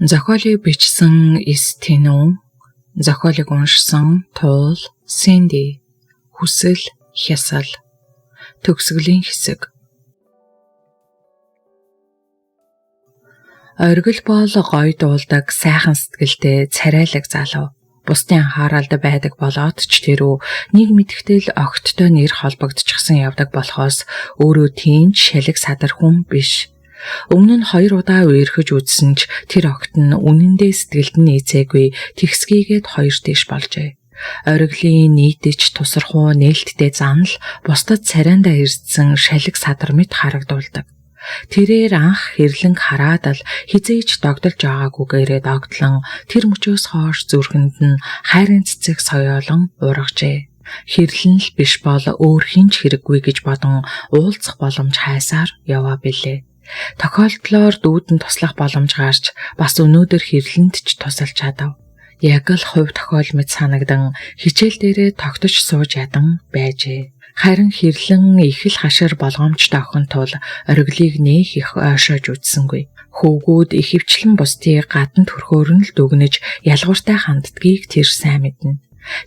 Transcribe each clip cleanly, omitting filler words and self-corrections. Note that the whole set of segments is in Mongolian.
Зохиолыг бичсэн Эс Тэнүү, зохиолыг уншсан Туул Сэнди, Хүсэл Хясал. Төгсгөлийн хэсэг. Оргил бол гоё дуулдаг, сайхан сэтгэлтэй, царайлаг залуу. Бусдын анхааралд байдаг болоод ч тэрүү нэг мэдгэтэл огттой нэр холбогдчихсан явдаг болохоос өөрөө тийм ч шалэг садар хүн биш. Өмнө нь 2 удаа үерхэж үзсэн ч тэр огт нь үнэндээ сэтгэлд нь нийцээгүй, тэгсгийгээд хоёр тийш болжээ. Оргилын нийтэж тусархуу нээлттэй зан л бусдад царайндаа эрдсэн шалэг садар мэт харагдуулдаг. Тэрээр анх хэрлэнг хараад л хизээж догдолж байгаагүйгээрээ догдлон тэр мөчөөс хойш зүрхэнд нь хайрын цэцэг соёолон ургажээ. Хэрлэн л биш бол өөр хэн ч хэрэггүй гэж бодон уулзах боломж хайсаар яваа билээ. Тохиолдлоор дүүд нь туслах боломж гарч бас өнөөдөр хэрлэнд ч тусалж чадав. Яг л хувь тохиол мэт санагдан хичээл дээрээ тогтож сууж ядан байжээ. Харин хэрлэн их л хашир болгоомжтой охин тул ориглыг нээх их ойшоож үзсэнгүй. Хөвгүүд ихэвчлэн бусдыг гадна төрхөөр нь л дүгнэж ялгууртай ханддгийг тэр сайн мэднэ.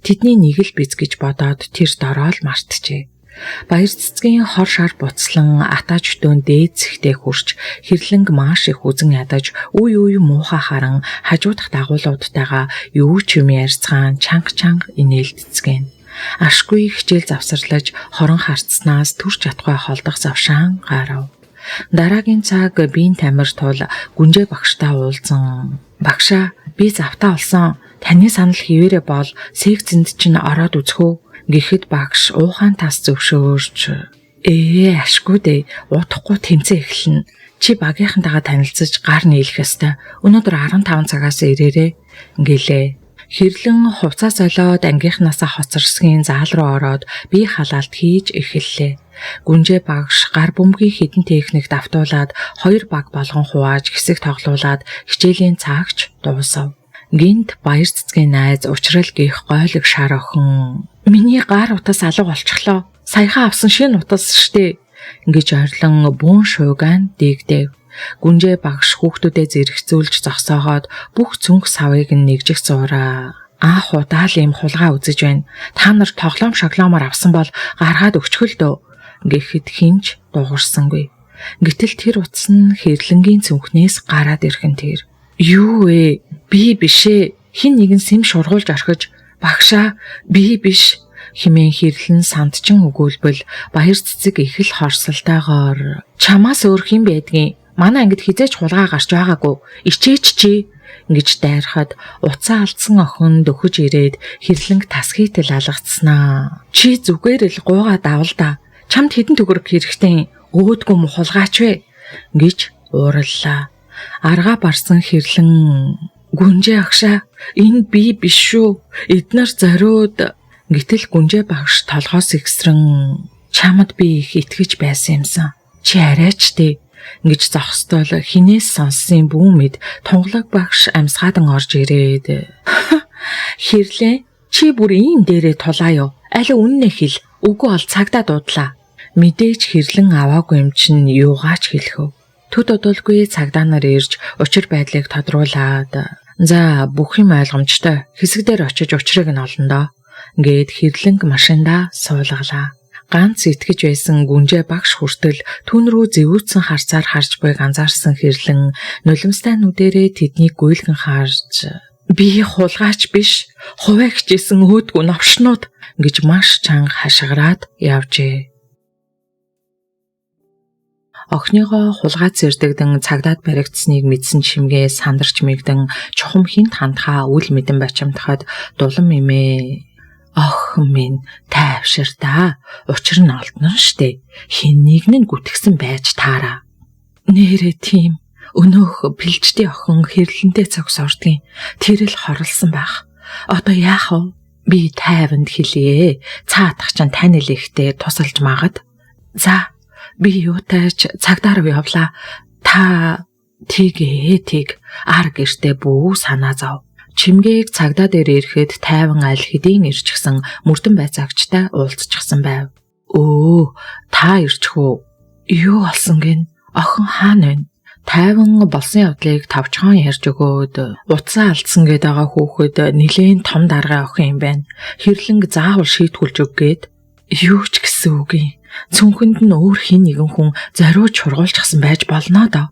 Тэдний нэг л биз гэж бодоод тэр дороо л мартжээ. Баяр цэцгийн хор шар буцлан атаа чөтөөн дээд зэгтээ хурч хэрлэнг маш их үзэн ядаж үе үе муухай харан хажуудах дагуулуудтайгаа юу ч юм ярьцгаан чанга чанга инээлдцгээн. Ашгүй хичээл завсарлаж хорон харцснаас төрч чадахгүй холдох завшаан гарав. Дараагийн цаг биеийн тамир тул гүнжээ багштай уулзан "Багшаа, би завтаа олсон. Таны санал хэвээрээ бол секцэнд чинь ороод үзэх үү?" гэхэд багш уухаан тас зөвшөөрч "Ашгүй дээ, удахгүй тэмцээн эхэлнэ. Чи багийнхантайгаа танилцаж гар нийлэх ёстой. Өнөөдөр 15 цагаас ирээрээ" гэлээ. Хэрлэн хувцас солиод ангийнхнаасаа хоцорсгийн заал руу ороод бие халаалт хийж эхэллээ. Гүнжээ багш гар бөмбөгийн хідэн техник давтуулад 2 баг болгон хувааж хэсэг тоглуулад хичээлийн цагч дуусав. Гинт баяр цэцгийн найз учрал гих гойлог шар охин "Миний гар утас алга болчихлоо. Саяхан авсан шинэ утас штэ" гэж ойрлон бүүн шуугаан дийгдэв. Гүнжээ багш хүүхдүүдэд зэрэгцүүлж зогсоогоод бүх цүнх савыг нь нэгжих зураа. "Анх удаа л ийм хулгай үзэж байна. Та нар тоглоом шоглоомоор авсан бол гаргаад өгчхөл дөө" гэхэд хинч дуугарсангүй. Гэтэл тэр утас нь хэрлэнгийн цүнхнээс гараад ирэх нь тэр. "Юу вэ? Би биш ээ." Хин нэгэн сэм шургуулж орхиж "Багшаа, би биш" хэмээн хэрлэн сандчин өгүүлбэл баяр цэцэг их л хорсолтойгоор "Чамаас өөр хэн байдгийг? Манай ангид хизээч хулгай гарч байгаагүй. Ичээч чи" гэж дайрахад утсаа алдсан охин дөхөж ирээд хэрлэнг тасхийтэл алгацснаа. "Чи зүгээр л гуугаад авал да. Чамд хэдэн төгрөг хэрэгтэй? Өөдгөө мө хулгайч вэ?" гэж уурлаа. Аргаа барсан хэрлэн "Гүнжээ агшаа, энэ би биш шүү. Эднэр зориуд" гэтэл гүнжээ багш толгоос ихсрэн "Чамд би их итгэж байсан юмсан. Чи арайч дээ" гэж зогсдол хинээс сонссон бүү мэд тунгалаг багш амьсгаадан орж ирээд "Хэрлээ, чи бүр ийм дээрээ тулаа юу? Аль үннээ хэл. Үгүй бол цагдаа дуудлаа." Мэдээж хэрлэн аваагүй юм чинь юугаач хэлэх вэ? Төд одолгүй цагдаа нар ирж учир байдлыг тодруулаад "За, бүх юм ойлгомжтой. Хэсэг дээр очиж учрыг нь олно доо" гээд хэрлэнг машиндаа суулгалаа. Ганц итгэж байсан гүнжээ багш хүртэл түүн рүү зэвүүцэн харцаар харж буйг анзаарсан хэрлэн нулимстай нүдэрээ тэднийг гуйлган харж "Би хулгайч биш, хувиа хичээсэн өөдгөө новшнууд" гэж маш чанга хашгираад явжээ. Охиныгоо хулгай цэрдэгдэн цагдаад баригдсныг мэдсэн чимгээ сандарч мэгдэн чухам хинт хандхаа үл мэдэн бачимдахад дулан эмээ "Охин минь, тайвшир да. Учир нь олдно штэ. Хэн нэг нь гүтгсэн байж таараа." "Нээрээ тийм. Өнөөх бэлчдийн охин хэрлэнтэй цогс ордгийн. Тэр л хорлсон байх. Одоо яах вэ? Би тайванд хэлье. Цаатах чинь тань лихтэй тусалж магад. За, би юутай ч цагдаа руу явлаа. Та тийгээ тэг ар гэртээ бүү санаа зов." Чимгээг цагдаа дээр ирэхэд тайван аль хэдийн ирчихсэн мөрдөн байцаагчтай уулзчихсан байв. "Өө, та ирчих үү? Юу болсон гин? Охин хаана вэ?" Тайван болсон явдлыг товчхон ярьж өгөөд утсаа алдсан гээд байгаа хүүхэд нилээн том даргын охин юм байна. Хэрлэнг заавал шийтгүүлж өг гээд юу ч гэсэн үг юм. Цүнхэнд нь өөр хин нэгэн хүн зориуд шургуулчихсан байж болно доо.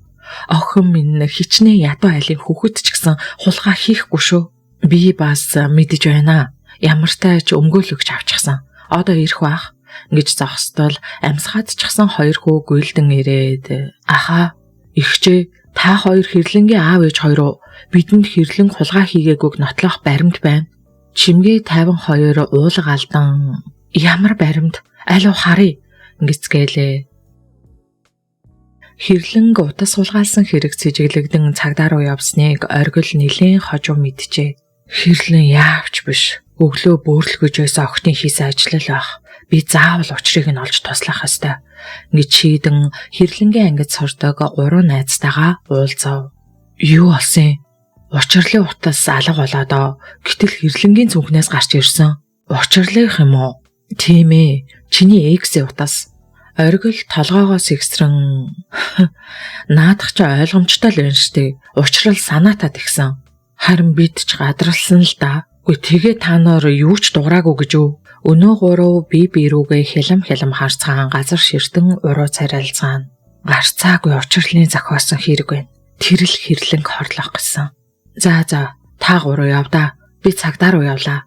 Охин минь хичнээн ядуу айлын хүүхэд ч гэсэн хулгай хийхгүй шүү. Би бас мэдэж байна. Ямартай ч өмгөөлөгч авчихсан. Одоо ирэх бах гэж зогсдол амьсгаадчихсан хоёр хүү гүйлдэн ирээд ахаа ихчээ та хоёр хэрлэнгийн аав ээж хоёр уу бидэнд хэрлэн хулгай хийгээгүйг нотлох баримт байна. Чимгээ 52 уулга алдан ямар баримт алив харъя гэцгээлээ. Хэрлэнг утас сулгаалсан хэрэг цэжиглэгдэн цагдаа руу явсныг оргил нилээн хожуу мэджээ. Хэрлэн яавч биш. Өглөө бөөрлөгөж байсан охтын хийсэн ажил л байх. Би заавал учрыг нь олж туслах ёстой. Ингэж шийдэн хэрлэнгийн ангид сурдаг гурван найзтайгаа уулзав. Юу болсон юм? Учирлын утас алга болоод оо. Гэтэл хэрлэнгийн цүнхнээс гарч ирсэн. Учирлынх юм уу? Тийм ээ. Чиний эксийн утас. Оргил толгоогоо сэгсрэн наадах чи ойлгомжтой л байна штэ. Учрал санаатаа тэгсэн. Харин бид ч гадралсан л да. Үгүй тэгээ та нар юу ч дуграагүй гэж үү? Өнөө гурав би бирүүгээ хялам хялам харцгаан газар ширтэн уруу царайлцгаана. Гарцаагүй учирлын зохиосон хэрэг байна. Тэр л хэрлэнг хорлох гэсэн. За за та гурав явдаа. Би цагдаа руу явлаа.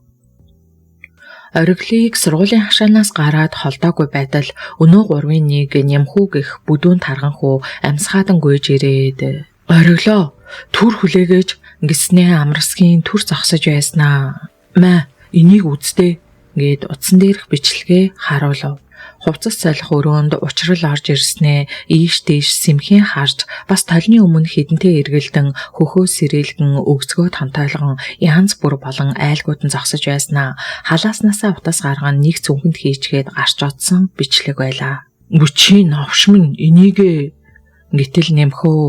Ориглыг сургуулийн хашаанаас гараад холдоогүй байтал өнөө гурвын нэг нямхүү гэх бүдүүн тарган хүү амьсгаадан гүйж ирээд ориглоо түр хүлээгэж гиснээ амрасгийн түр зогсож байснаа. Мэ энийг үздээ гэд утсан дээрх бичлэгээ харуулв. Хувцас солих өрөөнд учрал орж ирснээ ийш тийш сэмхийн харж бас толны өмнө хідэнтэй эргэлдэн хөхөө сэрэлгэн өгцгөө тонтойлгон янз бүр болон айлгууд нь зогсож байснаа халааснасаа утас гарган нэг цүнхэнд хийчгээд гарч одсон бичлэг байлаа. Гүчи новш минь энийгээ гэтэл нэмхөө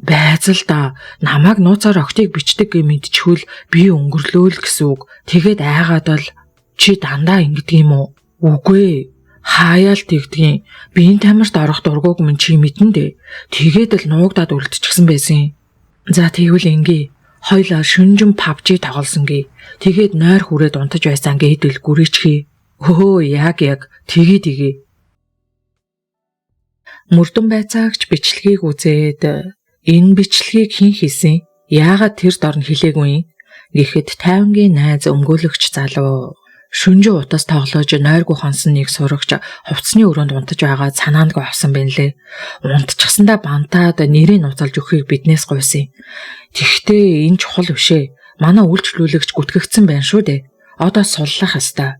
байз л да намайг нууцаар охтыг бичдэг гэ мэдчихвэл би өнгөрлөө л гэсэн үг. Тэгээд айгаад бол чи дандаа ингэдэг юм уу? Үгүй ээ. Хаяал тэгдгийн. Би энэ тамирт орох дургуг минь чи мэдэн дээ. Тэгээд л нуугдаад үлдчихсэн байсан. За тэгвэл ингээ. Хоёлаа шүнжин PUBG тоглосон гээ. Тэгээд нойр хүрээд унтаж байсан гэдэл гүрийчхий. Өө яг яг тэгээ тэгээ. Мөрдөн байцаагч бичлэгийг үзээд энэ бичлэгийг хэн хийсэн? Яагаад тэр дор нь хэлээгүй юм? Гэхэд тайвангийн найз өмгөөлөгч залуу шүнжин утас тоглож нойргүй хонсон нэг сурагч хувцсны өрөөнд унтаж байгаа санаандгүй авсан байна лээ. Унтчихсандаа бантаад нэрийг нуцалж өгөхийг биднээс гуйсан. Тэгэхдээ энэ чухал биш ээ. Манай үйлчлүүлэгч гүтгэгдсэн байна шүү дээ. Одоо суллах ёстой.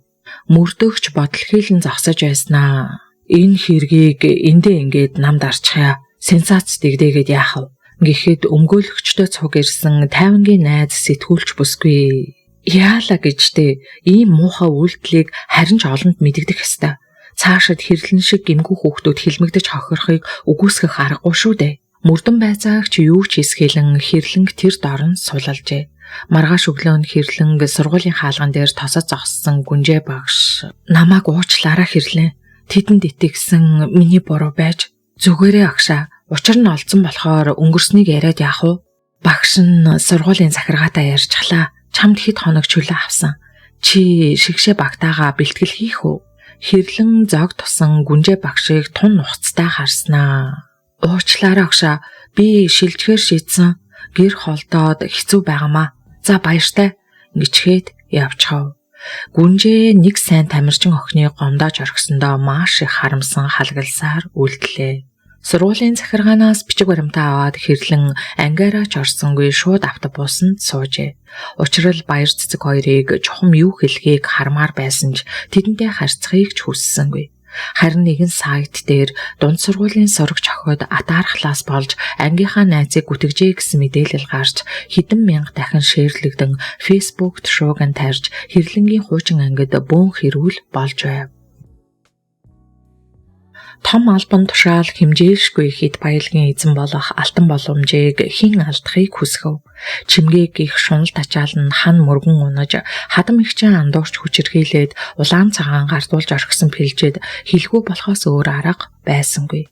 Мөрдөгч бодол хийлэн зогсож байснаа. Энэ хэргийг эндээ ингээд намд арчихъя. Сенсац дэгдээгээд яах вэ? Гэхэд өмгөөлөгчдөө цуг ирсэн тайвангийн найз сэтгүүлч бүсгүй. Яалаа гэжтэй ийм муухай үйлдэлийг харин ч олонд мэдэгдэх ёстой. Цаашид хэрлэн шиг гэмгүй хүүхдүүд хилмигдэж хохирохыг үгүйсгэх аргагүй шүү дээ. Мөрдөн байцаагч юу ч хийсгэлэн хэрлэнг тэр дорн сулалжээ. Маргааш өглөө нь хэрлэнг сургуулийн хаалган дээр тосож зогссон гүнжээ багш намайг уучлаарай хэрлэн. Тэдэнд итгэсэн миний буруу байж зүгээрээ агшаа. Учир нь олдсон болохоор өнгөрснийг яриад яах вэ? Багш нь сургуулийн захиргаатай ярьчихлаа. Чамд хэд хоног чөлөө авсан. Чи шигшээ багтаага бэлтгэл хийх үү? Хэрлэн зог тусан гүнжээ багшийг тун нухацтай харснаа. Уучлаарай агшаа. Би шилжихээр шийдсэн. Гэр холдоод хэцүү байгаамаа. За баяртай гэчгээд явчихав. Гүнжээ нэг сайн тамирчин охиныг гомдоож орхисондоо маш их харамсан халгалсаар үлдлээ. Сургуулийн захиргаанаас бичиг баримтаа аваад хэрлэн ангиараа ч орсонгүй шууд автобусанд суужээ. Учрал баяр цэцэг хоёрыг чухам юу хэлхийг хармаар байсан ч тэдэнтэй харьцахыг ч хүссэнгүй. Харин нэгэн сайт дээр дунд сургуулийн сурагч охид атаархлаас болж ангийнхаа найзыг гүтгэжээ гэсэн мэдээлэл гарч хэдэн мянга дахин шеэрлэгдэн фэйсбүүкт шууган тарьж хэрлэнгийн хуучин ангид бөөн хэрүүл болж байв. Том албан тушаал хэмжээлшгүй хэд баялагын эзэн болох алтан боломжийг хэн алдахыг хүсгэв. Чимгээ гих шунал тачаал нь хан мөргөн унаж хадам ихчэн андуурч хүчирхийлээд улаан цагаан гардуулж орхисон пилжид хилгүй болохоос өөр арга байсангүй.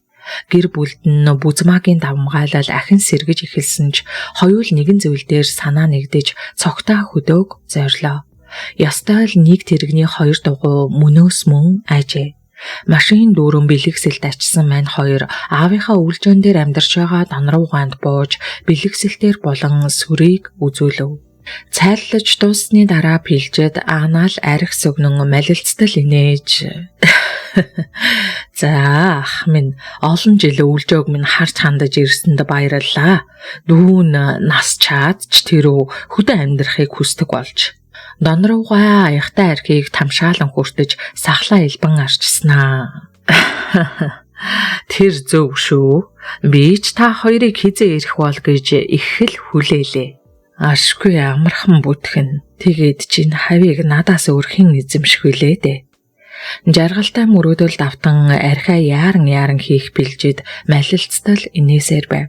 Гэр бүлд нь бүзмаагийн давмгайлал ахин сэргэж эхэлсэн ч хоёул нэгэн зүйл дээр санаа нэгдэж цогтой хөдөөг зорилоо. Ёстой л нэг тэрэгний хоёр дугуй мөнөөс мөн айжээ. Машин дүүрэн бэлэгсэлд ачсан мань хоёр аавынхаа өвлжөөн дээр амьдарч байгаа донруугаанд бууж бэлэгсэлтээр болон сүрийг үзүүлв. Цайллаж дууссаны дараа пилжэд аанаал арх сөгнөн малилцтал инээж "За ах минь олон жил өвлжөөг минь харж хандаж ирсэнд баярлалаа. Дүүн нас чаад ч тэрүү хөдөө амьдрахыг хүсдэг болж." Донруугай аяхтай архийг тамшаалан хүртэж сахлаа элбэн арчснаа. Тэр зөв шүү. Би ч та хоёрыг хизээ ирэх бол гэж их л хүлээлээ. Ашгүй амархан бүтгэн. Тэгээд чинь хавийг надаас өөр хэн эзэмших вүлээ дээ. Жаргалтай мөрөөдөл давтан архиа яаран яаран хийх бэлжид малилцтал инээсээр байв.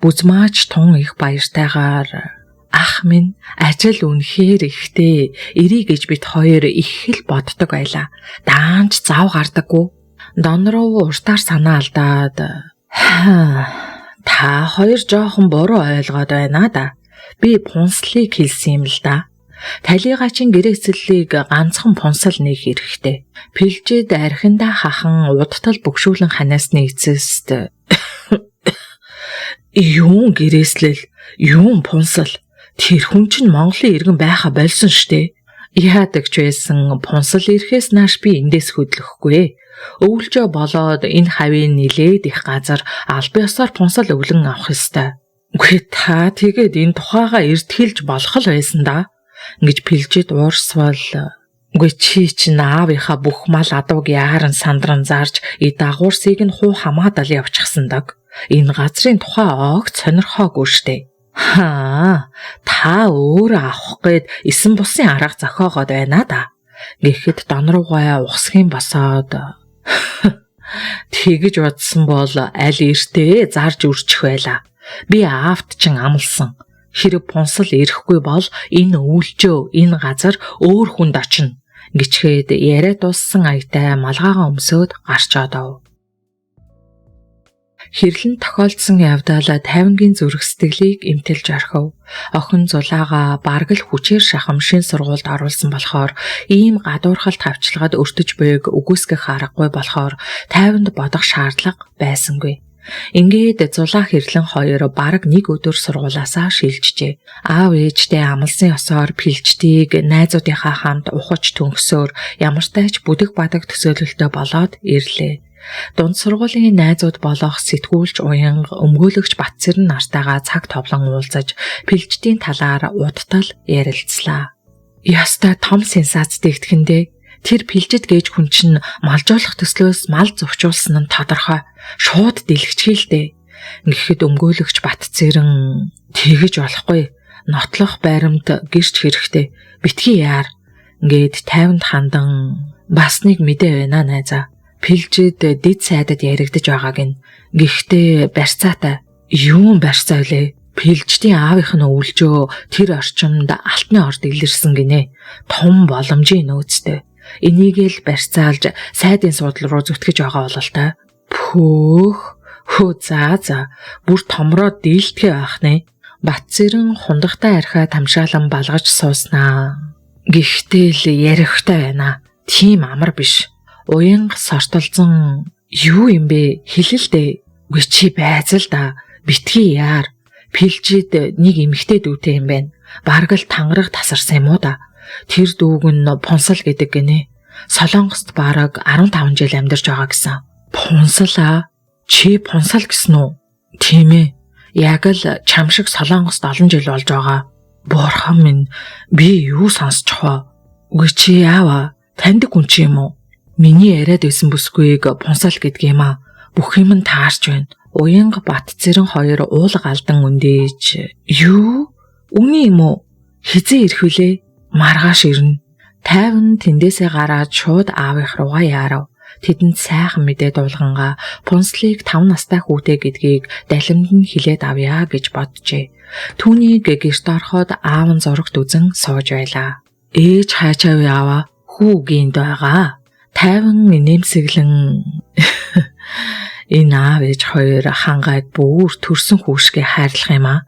Бүзмаач тун их баяртайгаар ах минь ажил үнэхээр ихтэй эрий гэж бит хоёр их л боддог байлаа. Даанч зав гардаггүй. Дон руу уртаар санаа алдаад та хоёр жоохон буруу ойлгоод байна да. Би пунслыг хэлсэн юм л да. Талигаа чин гэрээсэллийг ганцхан пунсал нээх хэрэгтэй. Пилжээд архиндаа хахан удтал бөгшүүлэн ханаасны эцэст юун гэрээслэл юун пунсал тэр хүн чинь Монголын иргэн байха болсон штэ. Яадаг ч байсан пунсал ирэхээс нааш би эндээс хөдлөхгүй. Өвлжөө болоод энэ хавийн нилээд их газар аль биесоор пунсал өвлөн авах ёстой. Үгүй та тэгээд энэ тухайгаа эрт хэлж болох л байсан да. Ингэж пилжид уурсвал үгүй чи чинь аавынхаа бүх мал адууг яаран сандран зарж э дагуурсыг нь хуу хамаадал явчихсан даг. Энэ газрын тухай огт сонирхоогүй штэ. Хаа та өөрөө авах гээд эсэн бусын арга зохиогоод байна да. Гэхэд донруугай ухсхийн босоод тэгэж бодсон бол аль эртээ зарж үрчих байла. Би аавт чин амлсан. Хэрэг пунсал ирэхгүй бол энэ өвлжөө энэ газар өөр хүнд очино гэчгээд яриа дууссан аятай малгайгаа өмсөөд гарч одов. Хэрлэн тохиолдсон явдал тайвангийн зүрх сэтгэлийг эмтэлж орхив. Охин зулаага бараг л хүчээр шахам шин сургуульд оруулсан болохоор ийм гадуурхалт хавчлагад өртөж буйг үгүйсгэх аргагүй болохоор тайванд бодох шаардлага байсангүй. Ингээд зулаа хэрлэн хоёр бараг нэг өдөр сургуулаасаа шилжжээ. Аав ээжтэй амлсан ёсоор пилжтийг найзуудынхаа хамт ухаж төнгөсөөр ямартай ч бүдэг бадаг төсөөлөлтөй болоод ирлээ. Дунд сургуулийн найзууд болох сэтгүүлч уянга өмгөөлөгч Батцэрэн нартайгаа цаг товлон уулзаж пилжтийн талаар удтал ярилцлаа. Ёстой том сенсац дэгдэхэндээ тэр пилжид гэж хүн чинь малжуулах төслөөс мал зувчуулсан нь тодорхой. Шууд дэлгэчихээ л дээ. Гэхэд өмгөөлөгч Батцэрэн тэгэж болохгүй. Нотлох баримт гэрч хэрэгтэй. Битгий яар. Ингээд тайванд хандан бас нэг мэдээ байна найзаа. Пилжид дэд сайдад яригдаж байгааг нь. Гэхдээ барьцаатай. Юун барьцаа вэ? Пилждийн аавынх нь өвлжөө тэр орчимд алтны орд илэрсэн гинэ. Том боломжийн нөөцтэй. Энийг л барьцаалж сайдын суудлал руу зүтгэж байгаа бололтой. Пөөх. Хөө за за. Бүр томроо дийлдэхээ байх нэ. Батцэрэн хундахтай архиа тамшаалан балгаж сууснаа. Гэхдээ л ярихтай байна. Тийм амар биш. Уянга сортолзон юу юм бэ? Хэлэл дээ. Үгүй чи байз л да. Битгий яар. Пилжид нэг эмэгтэй дүүтэй юм байна. Бараг л тангараг тасарсан юм уу да. Тэр дүүг нь Пунсал гэдэг гинэ. Солонгост бараг 15 жил амьдарч байгаа гэсэн. Пунсал аа? Чи Пунсал гэсэн үү? Тийм ээ. Яг л чам шиг Солонгост олон жил болж байгаа. Бурхан минь би юу сонсчих вэ? Үгүй чи яава? Таньдаг хүн чи юм уу? Миний яриад байсан бүсгүйг Пунсал гэдэг юм аа. Бүх юм нь таарч байна. Уянга Батцэрэн хоёр уулга алдан өндөөж юу? Үний юм уу? Хизээ ирэх вүлээ? Маргааш ирнэ. Тайван тэндээсээ гараад шууд аавынх руугаа яарав. Тэдэнд сайхан мэдээ дуулгангаа Пунслыг 5 настай хүүтэй гэдгийг далимд нь хилээд авъя гэж боджээ. Түүнийг гэрт ороход аав нь зурагт үзэн сууж байлаа. Ээж хаачаа вэ аава? Хүү гинд байгаа. Тайван нэмсэглэн Энэ аав ээж хоёр хангайд бүр төрсөн хүүшгээ хайрлах юм аа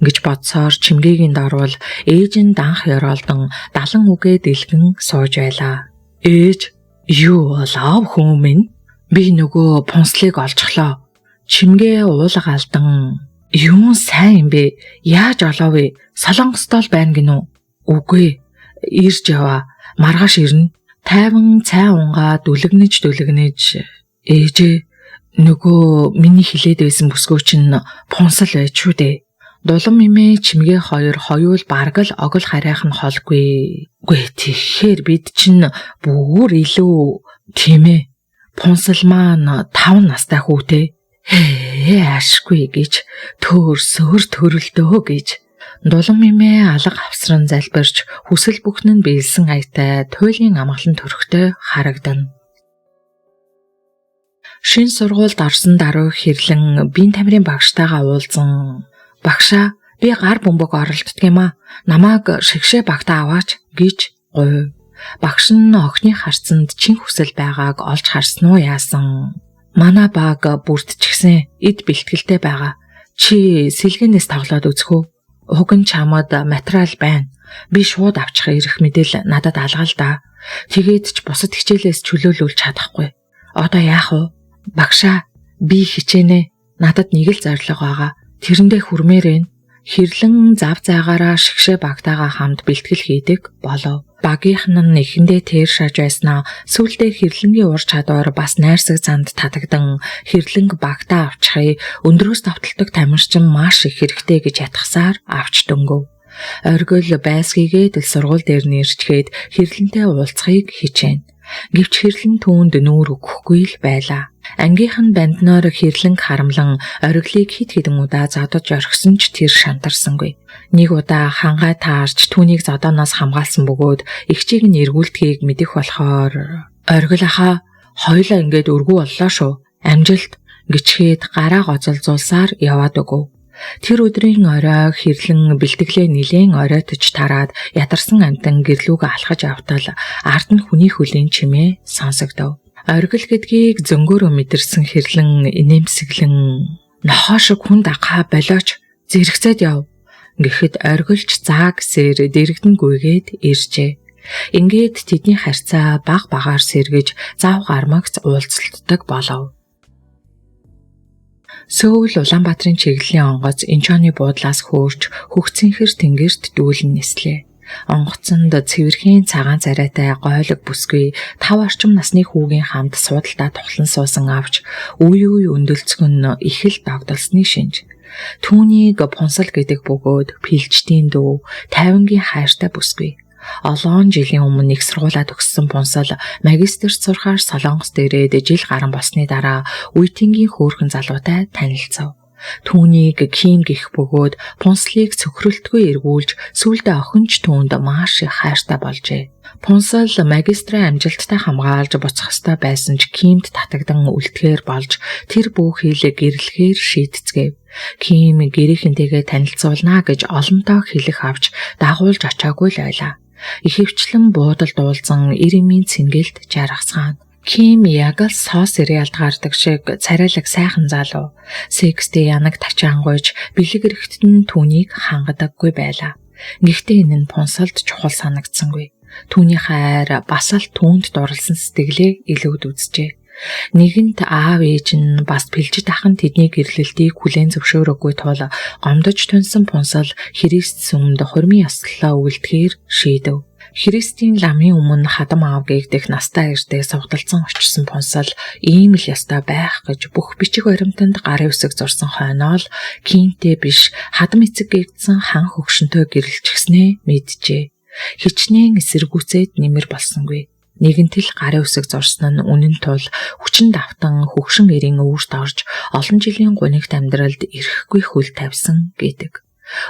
гэж бодсоор чимгээгийн дорвол ээж нь данх ёроолдон далан үгээ дэлгэн сууж байлаа. Ээж юу болов хүү минь? Би нөгөө пунслыг олжглоо. Чимгээ уулга алдан юун сайн юм бэ? Яаж олов вэ? Солонгостоо л байна гинүү? Үгүй. Ирж яваа. Маргааш ирнэ. Тайван цай унгаа дүлэгнэж ээжээ нөгөө миний хилээд байсан бүсгүй чинь пунсал байж шүү дээ. Дулан мимээ чимгээ хоёр хоёул бараг л огол харайх нь холгүй. Үгүй тэгэхээр бид чинь бүр илүү тийм ээ. Пунсал маань 5 настай хүүтэй. Ээ ашгүй гэж төөрсөөр төрөлдөө гэж. Дулан мимээ алга авсран залбирч хүсэл бүхэн нь биелсэн аятай туйлын амгалан төрхтэй харагдана. Шин сургуульд орсон даруй хэрлэн бие тамирын багштайгаа уулзан багшаа би гар бөмбөг оролддог юм аа. Намайг шигшээ багтаа аваач гэж гуйв. Багш нь охины харцанд чин хүсэл байгааг олж харсан уу яасан. Манай баг бүрдчихсэн эд бэлтгэлтэй байгаа. Чи сэлгэнээс тоглоод үзэх үү? Уг нь чамд материал байна. Би шууд авчих ирэх мэдэл надад алгаа л да. Тэгээд ч бусад хичээлээс чөлөөлүүлж чадахгүй. Одоо яах вэ? Багшаа би хичээнэ. Надад нэг л зорилго байгаа. Тэрэндээ хүрмээр байна. Хэрлэн зав заагаараа шигшээ багтаагаа хамт бэлтгэл хийдэг болов. Багийнх нь эхэндээ тэр шаж байснаа сүүлдээ хэрлэнгийн ур чадвар бас найрсаг занд татагдан хэрлэнг багтаа авчихыг өндрөөс давталдаг тамирчин маш их хэрэгтэй гэж ятгасаар авч дөнгөв. Оргил байсгийгээд л сургууль дээр нэрчгээд хэрлэнтэй уулзахыг хичээнэ. Гэвч хэрлэн түүнд нүүр өгөхгүй л байлаа. Ангийнх нь бандноор хэрлэнг харамлан ориглыг хэд хэдэн удаа зодож орхисон ч тэр шантарсангүй. Нэг удаа хангай таарч түүнийг зодооноос хамгаалсан бөгөөд эгчийг нь эргүүлдэхийг мэдэх болохоор оргил ахаа хоёлаа ингээд өргүү боллоо шүү. Амжилт гэчгээд гараа гоцолзуулсаар яваад өгөв. Тэр өдрийн орой хэрлэн бэлтгэлээ нилээн оройтож тараад ядарсан амтан гэрлүүгээ алхаж явтал ард нь хүний хөлийн чимээ сонсогдов. Оргил гэдгийг зөнгөөрөө мэдэрсэн хэрлэн инээмсэглэн нохоо шиг хүн дагхаа болооч зэрэгцээд яв гэхэд оргилч заа гэсээр дэрэгдэн гүйгээд иржээ. Ингээд тэдний харьцаа баг багаар сэргэж зав гармагц уулзалтдаг болов. Сөүл Улаанбаатарын чиглэлийн онгоц Инчоны буудлаас хөөрч хөгцөнхөр тэнгэрт дүүлэн нислээ. Онгоцонд цэвэрхэн цагаан царайтай гойлог бүсгүй 5 орчим насны хүүгийн хамт суудалдаа тухлан суусан авч үе үе өндөлцгөн их л догдолсны шинж. Түүнийг пунсал гэдэг бөгөөд пилжтийн дүү тайвангийн хайртай бүсгүй. Олон жилийн өмнө их сургуулаа төгссөн пунсал магистерт сурахаар Солонгост ирээд жил гарan болсны дараа үеийнгийн хөөрхөн залуутай танилцав. Түүнийг Ким гэх бөгөөд пунслыг цөхрөлтгүй эргүүлж сүүлдээ охин ч түүнд маш их хайртай болжээ. Пунсал магистраа амжилттай хамгаалж буцах ёстой байсан ч Кимд татагдан үлдэхээр болж тэр бүхийг гэрлэхээр шийдцгээв. Ким гэрийнхэнтэйгээ танилцуулна гэж олонтоо хэлэх авч дагуулж очоогүй л байлаа. Ихэвчлэн буудалд уулзан Иремийн цэнгэлд жаргасгаана. Ким яг л соо сериалд гардаг шиг царайлаг сайхан залуу. Секстэй янаг тачаангуйж бэлэг эрэхтэд нь түүнийг хангадаггүй байлаа. Гэхдээ энэ нь пунсалд чухал санагдсангүй. Түүний хайр бас л түүнд дурлсан сэтгэлээ илүүд үзжээ. Нэгэнт аав ээж нь бас пэлжит ах нь тэдний гэрлэлтийг хүлээн зөвшөөрөөгүй тул гомдож тунсан пунсал Христ сүмд хурмын ёслолоо өгөлдөхээр шийдэв. Христийн ламын өмнө хадам аав гэгдэх настай эрдээ сугдалцсан очсон пунсал ийм л ёстой байх гэж бүх бичиг баримтанд гарын үсэг зурсан хойноо л Кимтэй биш хадам эцэг гэгдсэн хан хөгшөнтэй гэрэлчихснээ мэджээ. Хичнээн эсэргүүцээд нэмэр болсонгүй. Нэгэнт л гарын үсэг зурсан нь үнэн тул хүчин давтан хөгшин эрийн өвөрт орж олон жилийн гунигт амьдралд ирэхгүй хөл тавьсан гэдэг.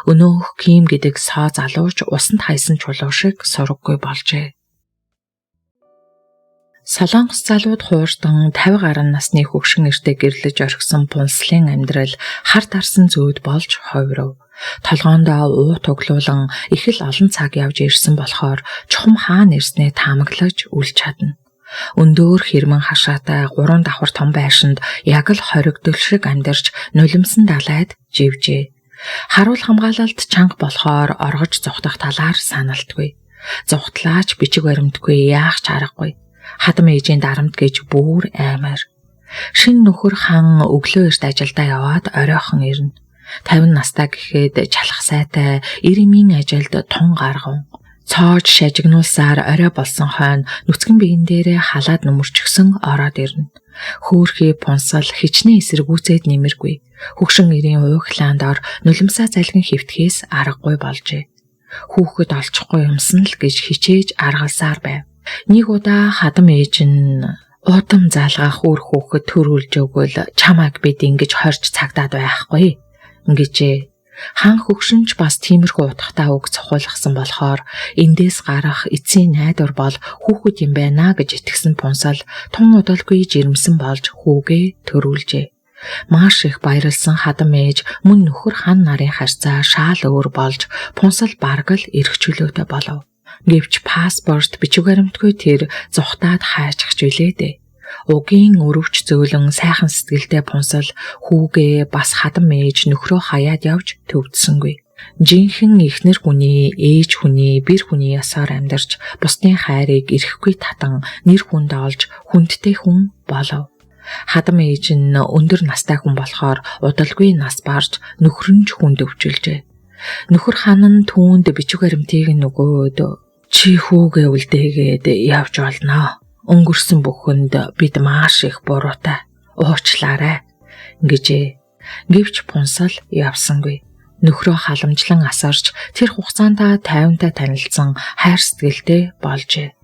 Өнөөх Ким гэдэг соо залууч усанд хайсан чулуу шиг сураггүй болжээ. Солонгос залууд хуурдан 50 гаруй насны хөгшин эртээ гэрлэж орхисон пунслын амьдрал хар дарсан зүйд болж ховров. Толгоондоо уу туглуулан их л олон цаг явж ирсэн болохоор чухам хаана ирснээ таамаглаж үл чадна. Өндөөр хэрмэн хашаатай 3 давхар том байшинд яг л хоригдол шиг амьдарч нулимсан далайд живжээ. Харуул хамгаалалт чанга болохоор оргож зугтах талаар саналтгүй. Зугтлаач бичиг баримтгүй яах ч аргагүй. Хадам ээжийн дарамт гэж бүр аймаар. Шинэ нөхөр хан өглөө эрт ажилдаа яваад оройхон ирнэ. 50 настай гэхэд чалах сайтай ирэмийн ажилд тун гаргав. Цоож шажигнуулсаар орой болсон хойно нүцгэн биен дээрээ халаад нүмерчгсөн ороод ирнэ. Хөөхий пунсал хичнээн эсэргүүцээд нэмэргүй. Хөгшин эрийн уйхлаанд ор нулимсаа залгин хэвтгэхээс аргагүй болжээ. Хүүхэд олчихгүй юмсан л гэж хичээж аргалсаар байв. Нэг удаа хадам ээж нь удам залгах үр хүүхэд төрүүлж өгвөл чамайг бид ингэж хорж цагдаад байхгүй гэжээ. Хан хөгшинч бас тиймэрхүү утгатай үг цохуулгасан болохоор эндээс гарах эцсийн найдвар бол хүүхэд юм байна гэж итгэсэн пунсал тун удалгүй жирэмсэн болж хүүгээ төрүүлжээ. Маш их баярлсан хадам ээж мөн нөхөр хан нарын харьцаа шаал өөр болж пунсал бараг л эрх чөлөөтэй болов. Гэвч паспорт бичиг баримтгүй тэр зугтаад хайчих билээ дээ. Угийн өрөвч зөөлөн сайхан сэтгэлтэй пунсал хүүгээ бас хадам ээж нөхрөө хаяад явж төвдсөнгүй. Жинхэнэ эхнэр хүний, ээж хүний, бэр хүний ёсоор амьдарч бусдын хайрыг эрэхгүй татан нэр хүнд олж хүндтэй хүн болов. Хадам ээж нь өндөр настай хүн болохоор удалгүй нас барж нөхөр нь ч хүнд өвчилжээ. Нөхөр хан нь түүнд бичиг баримтыг нь өгөөд чи хүүгээ үлдээгээд явж олноо. Өнгөрсөн бүхэнд бид маш их буруутай. Уучлаарай гэжээ. Гэвч пунсал явсангүй. Нөхрөө халамжлан асарч тэр хугацаанд 50-тай танилцсан хайр сэтгэлтэй болжээ.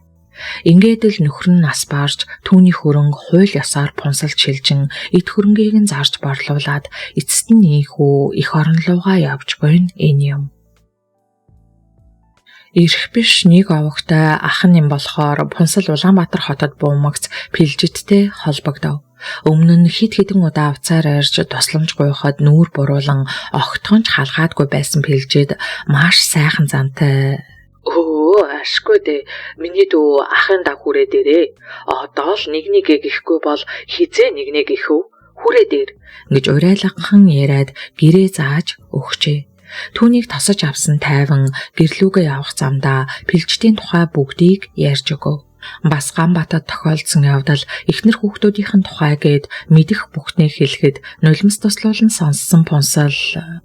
Ингээд л нөхөр нь нас барж түүний хөрөнгө хууль ёсоор пунсалд шилжин эд хөрөнгийг нь зарж борлуулад эцэст нь ийхүү эх орон руугаа явж буйна энэ юм. Ирэх биш нэг овогтой ах нь юм болохоор пунсал Улаанбаатар хотод буумагц пилжидтэй холбогдов. Өмнө нь хэд хэдэн удаа авцаар арьж тусламж гуйхад нүүр буруулан огтхон ч халгаадгүй байсан пилжид маш сайхан зантай Өө ашгүй дээ. Миний дүү ахын даг хүрээ дээрээ. Одоо л нэг нэгэ гэхгүй бол хизээ нэг нэг гэхв. Хүрээ дээр гэж урайлгахан яриад гэрээ зааж өгчээ. Түүнийг тосож авсан тайван гэрлүүгээ явах замдаа пилжтийн тухай бүгдийг ярьж өгөв. Бас Ганбатад тохиолдсон явдал эхнэр хүүхдүүдийнхэн тухай гээд мэдэх бүхнийг хэлэхэд нулимс туслуулан сонссон пунсал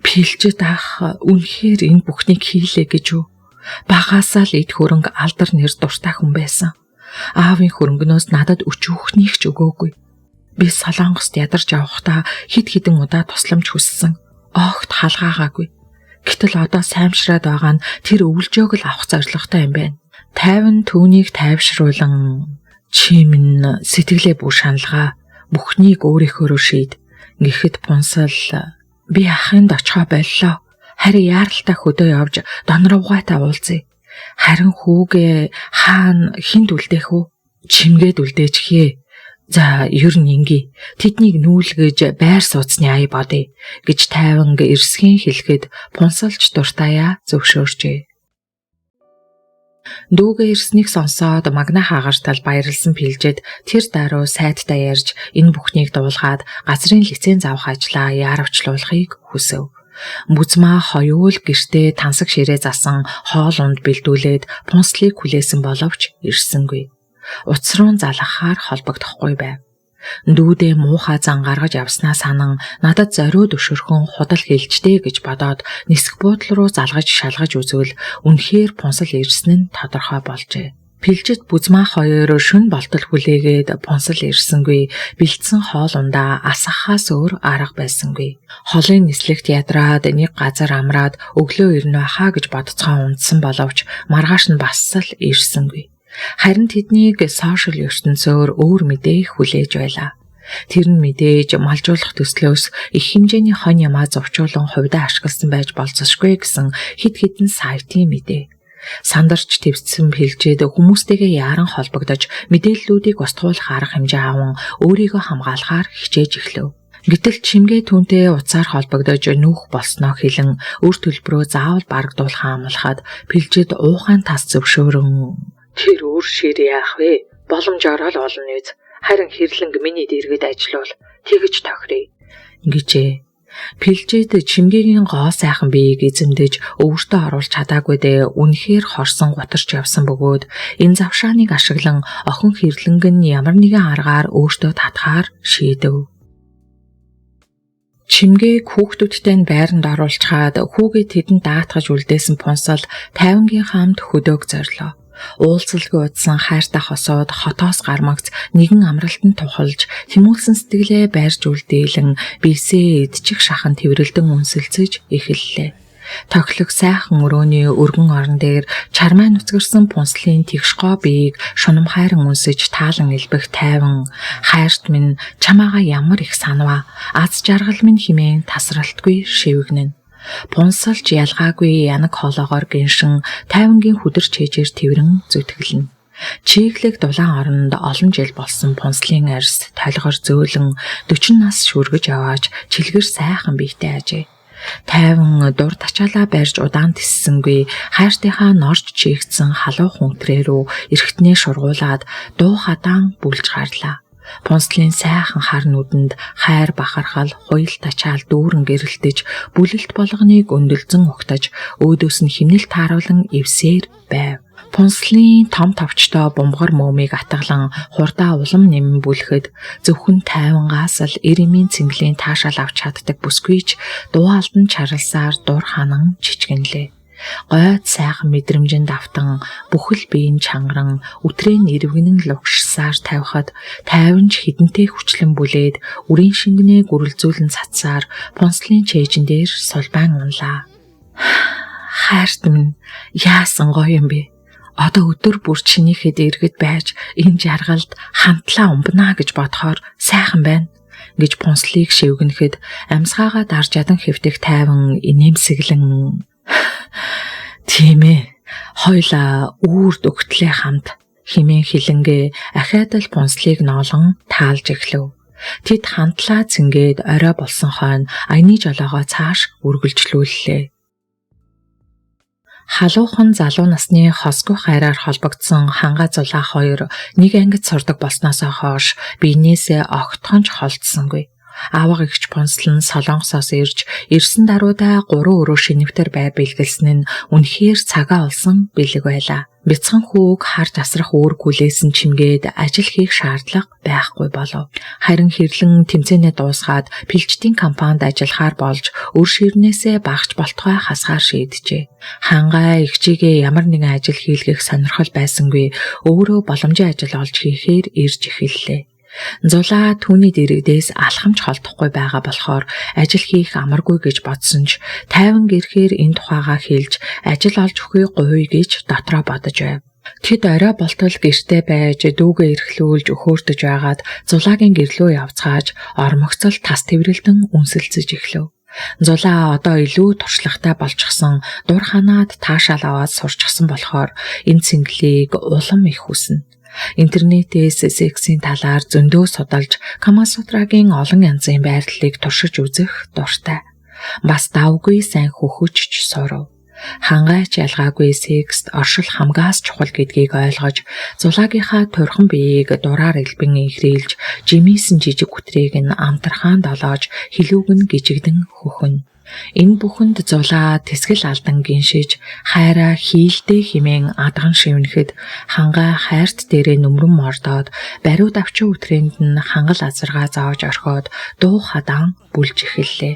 пилжид ах үнэхээр энэ бүхнийг хийлээ гэж үү? Багаасаа л эд хөрөнгө алдар нэр дуртай хүн байсан. Аавын хөрөнгнөөс надад өчүүхнийг ч өгөөгүй. Би Солонгост ядарч явахдаа хэд хэдэн удаа тусламж хүссэн. Огт халгаагаагүй. Гэтэл одоо саймшраад байгаа нь тэр өвлжөөг л авах зорилготой юм байна. Тайван түүнийг тайвшруулан чи минь сэтгэлээ бүр шаналгаа. Бүхнийг өөрийнхөөрөө шийд. Гэхэд пунсал би ахынд очихоо боллоо. Харин яаралтай хөдөө явж донруугаатай уулзъя. Харин хүүгээ хаана хүнд үлдээх үү? Чимгээд үлдээчихье. За ер нь инги. Тэднийг нүүлгэж байр сууцны ая бодъё гэж тайван эрсхийн хэлэхэд пунсалч дуртаяа зөвшөөрчээ. Дүүгээ ирснийг сонсоод магна хаагартал баярлсан пилжэд тэр даруй сайдтай ярьж энэ бүхнийг дуулгаад газрын лиценз авах ажлаа яаравчлуулахыг хүсэв. Бүзмаа хоёул гэртээ тансаг ширээ засан хоол унд бэлдүүлээд пунслыг хүлээсэн боловч ирсэнгүй. Утас руу залгахаар холбогдохгүй байв. Дүүдээ муухай зан гаргаж явснаа санан надад зориуд өшөрхөн худал хэлжтэй гэж бодоод нисэх буудлын руу залгаж шалгаж үзвэл үнэхээр пунсал ирсэн нь тодорхой болжээ. Пилжид бүзмаа хоёр шөн болтол хүлээгээд пунсал ирсэнгүй бэлдсэн хоол ундаа асгахаас өөр арга байсангүй. Холын нислэгт ядраад нэг газар амраад өглөө ирнэ хаа гэж бодцоон унтсан боловч маргааш нь бас л ирсэнгүй. Харин тэднийг сошиал ертөнцөөр өөр мэдээ хүлээж байлаа. Тэр нь мэдээж малжуулах төслөөс их хэмжээний хонь ямаа зовчуулан хувьдаа ашигласан байж болзошгүй гэсэн хэд хэдэн сайтын мэдээ. Сандарч твцсэн пилжээд хүмүүстэйгээ яаран холбогдож мэдээллүүдийг устгуулах арга хэмжээ аван өөрийгөө хамгаалахаар хичээж эхлэв. Гэтэл чимгээ түүнтэй утсаар холбогдож нүүх болсноо хэлэн өр төлбөрөө заавал барагдуулах амлахад пилжид уухайн тас зөвшөөрөн тэр өөр шир яах вэ? Боломжоор л олно үз. Харин хэрлэнг миний дэргэд ажиллавал тэгж тохиръё гэжээ. Пилжид чимгээгийн гоо сайхан биеийг эзэмдэж өвөртөө оруулж чадаагүй дээ үнэхээр хорсон гутарч явсан бөгөөд энэ завшааныг ашиглан охин хэрлэнг нь ямар нэгэн аргаар өөртөө татахаар шийдэв. Чимгээг хүүхдүүдтэй нь байранд оруулчихад хүүгээ тэдэнд даатгаж үлдээсэн Пунсал тайвангийн хамт хөдөг зорлоо. Уулзалгүй удсан хайртай хосууд хотоос гармагц нэгэн амралтанд тухалж тэмүүлсэн сэтгэлээ байрж үлдээлэн биесээ эдчих шахан тэрвэрлдэн үнсэлцэж эхэллээ. Тохилог сайхан өрөөний өргөн орон дээр чармай нуцгэрсэн пунслын тэгш гоо биеийг шунам хайран үнсэж таалан элбэх тайван хайрт минь чамаага ямар их санаваа аз жаргал минь химээн тасралтгүй шивгэнэ. Пунсалж ялгаагүй янаг хоолоогоор гиншин тайвангийн хүдэр чэжээр тэрвэрэн зүтгэлнэ. Чиглэг дулаан оронд олон жил болсон пунслын арьс толгор зөөлөн 40 нас шүргэж явааж чилгэр сайхан биетэй ажээ. Тайван дур тачаалаа барьж удаан тэссэнгүй хайртынхаа норж чийгдсэн халуун хүнтрээ рүү эргэтнээ шургуулад дуу хадаан бүлж гарлаа. Пунслын сайхан хар нүдэнд хайр бахархал, хуйл тачаал дүүрэн гэрэлтэж, бүлэлт болгоныг өндөлзөн угтаж, өөдөөс нь химнэл тааруулан эвсээр байв. Пунслын том товчтой бумгар мөөмийг атгалан хурдаа улам нэмэн бүлэхэд зөвхөн тайвангаас л эрэмийн цэнгэлийн таашаал авч чаддаг бүсгүйч дуу алдан чарлсаар дур ханан чичгэнлээ. Гойд сайхан мэдрэмжинд автан бүхэл бие нь чангаран үтрээ нь ирвэгнэн лугшсаар тавихад тайванч хідэнтэй хүчлэн бүлээд үрийн шингэнээ гүрэлзүүлэн цацсаар пунслын чэйжин дээр сулбан унлаа. Хайрт минь яасан гоё юм бэ? Одоо өдөр бүр чинийхэд иргэд байж энэ жаргалд хамтлаа умбнаа гэж бодохоор сайхан байна гэж пунслыг шивгэнэхэд амьсгаагаа дарж ядан хэвтэх тайван инээмсэглэн тийм ээ. Хоёлаа үүрд өгтлээ хамт химэн хилэнгээ ахиад л пунслыг ноолон таалж эхлэв. Тэд хамтлаа цэнгээд орой болсон хойно аяны жолоогоо цааш үргэлжлүүллээ. Халуухан залуу насны хосгүй хайраар холбогдсон ханга зулаа хоёр нэг ангид сурдаг болсноосоо хойш биенээсээ огтхонч холдсонгүй. Аавга эгч Пунсал нь Солонгосоос ирж ирсэн даруйдаа 3 өрөө шинэвтер байр бэлгэлсэн нь үнэхээр цагаа олсон бэлэг байлаа. Бяцхан хүүг харж асрах үүрэг хүлээсэн чимгээд ажил хийх шаардлага байхгүй болов. Харин хэрлэн тэмцээнээ дуусгаад пилчдийн компанид ажиллахаар болж өр ширнээсээ багч болтугай хасгаар шийджээ. Хангай эгчийгээ ямар нэгэн ажил хийлгэх сонирхол байсангүй өөрөө боломжийн ажил олж хийхээр ирж эхэллээ. Зулаа түүний дэрэгдээс алхамж холдохгүй байгаа болохоор ажил хийх амаргүй гэж бодсон ч тайван гэрэхээр энэ тухайгаа хэлж ажил олж өгөхийг гуйя гэж дотроо бодож байв. Тэд орой болтол гэртээ байж дүүгээ эрхлүүлж өхөөрдөж байгаад Зулаагийн гэрлөө явцгааж ормогцол тас тэрвэрлдэн үнсэлцэж эхлэв. Зулаа одоо илүү туршлагатай болчихсон дур ханаад таашаал аваад сурчсан болохоор энэ цэнгэлийг улам их хүснэ. Интернетээс сексийн талаар зөндөө судалж Камасутрагийн олон янзын байрлалыг туршиж үзэх дуртай. Бас давгүй сайн хөхөж ч сурав. Хангайч ялгаагүй секст оршил хамгаас чухал гэдгийг ойлгож Зулаагийнхаа турхан биеийг дураар элбэн инхрийлж жимийсэн жижиг үтрийг нь амтрахаан долоож хилүүг нь гижигдэн хөхөн. Энэ бүхэнд Зулаа тэсгэл алдан гиншиж хайраа хийлдэ химэн адган шивнэхэд хангай хайрт дээрээ нүмрэн мордоод бариуд авчин үтрэнд нь хангал азаргаа зааж орхиод дуу хадаан бүлж эхэллээ.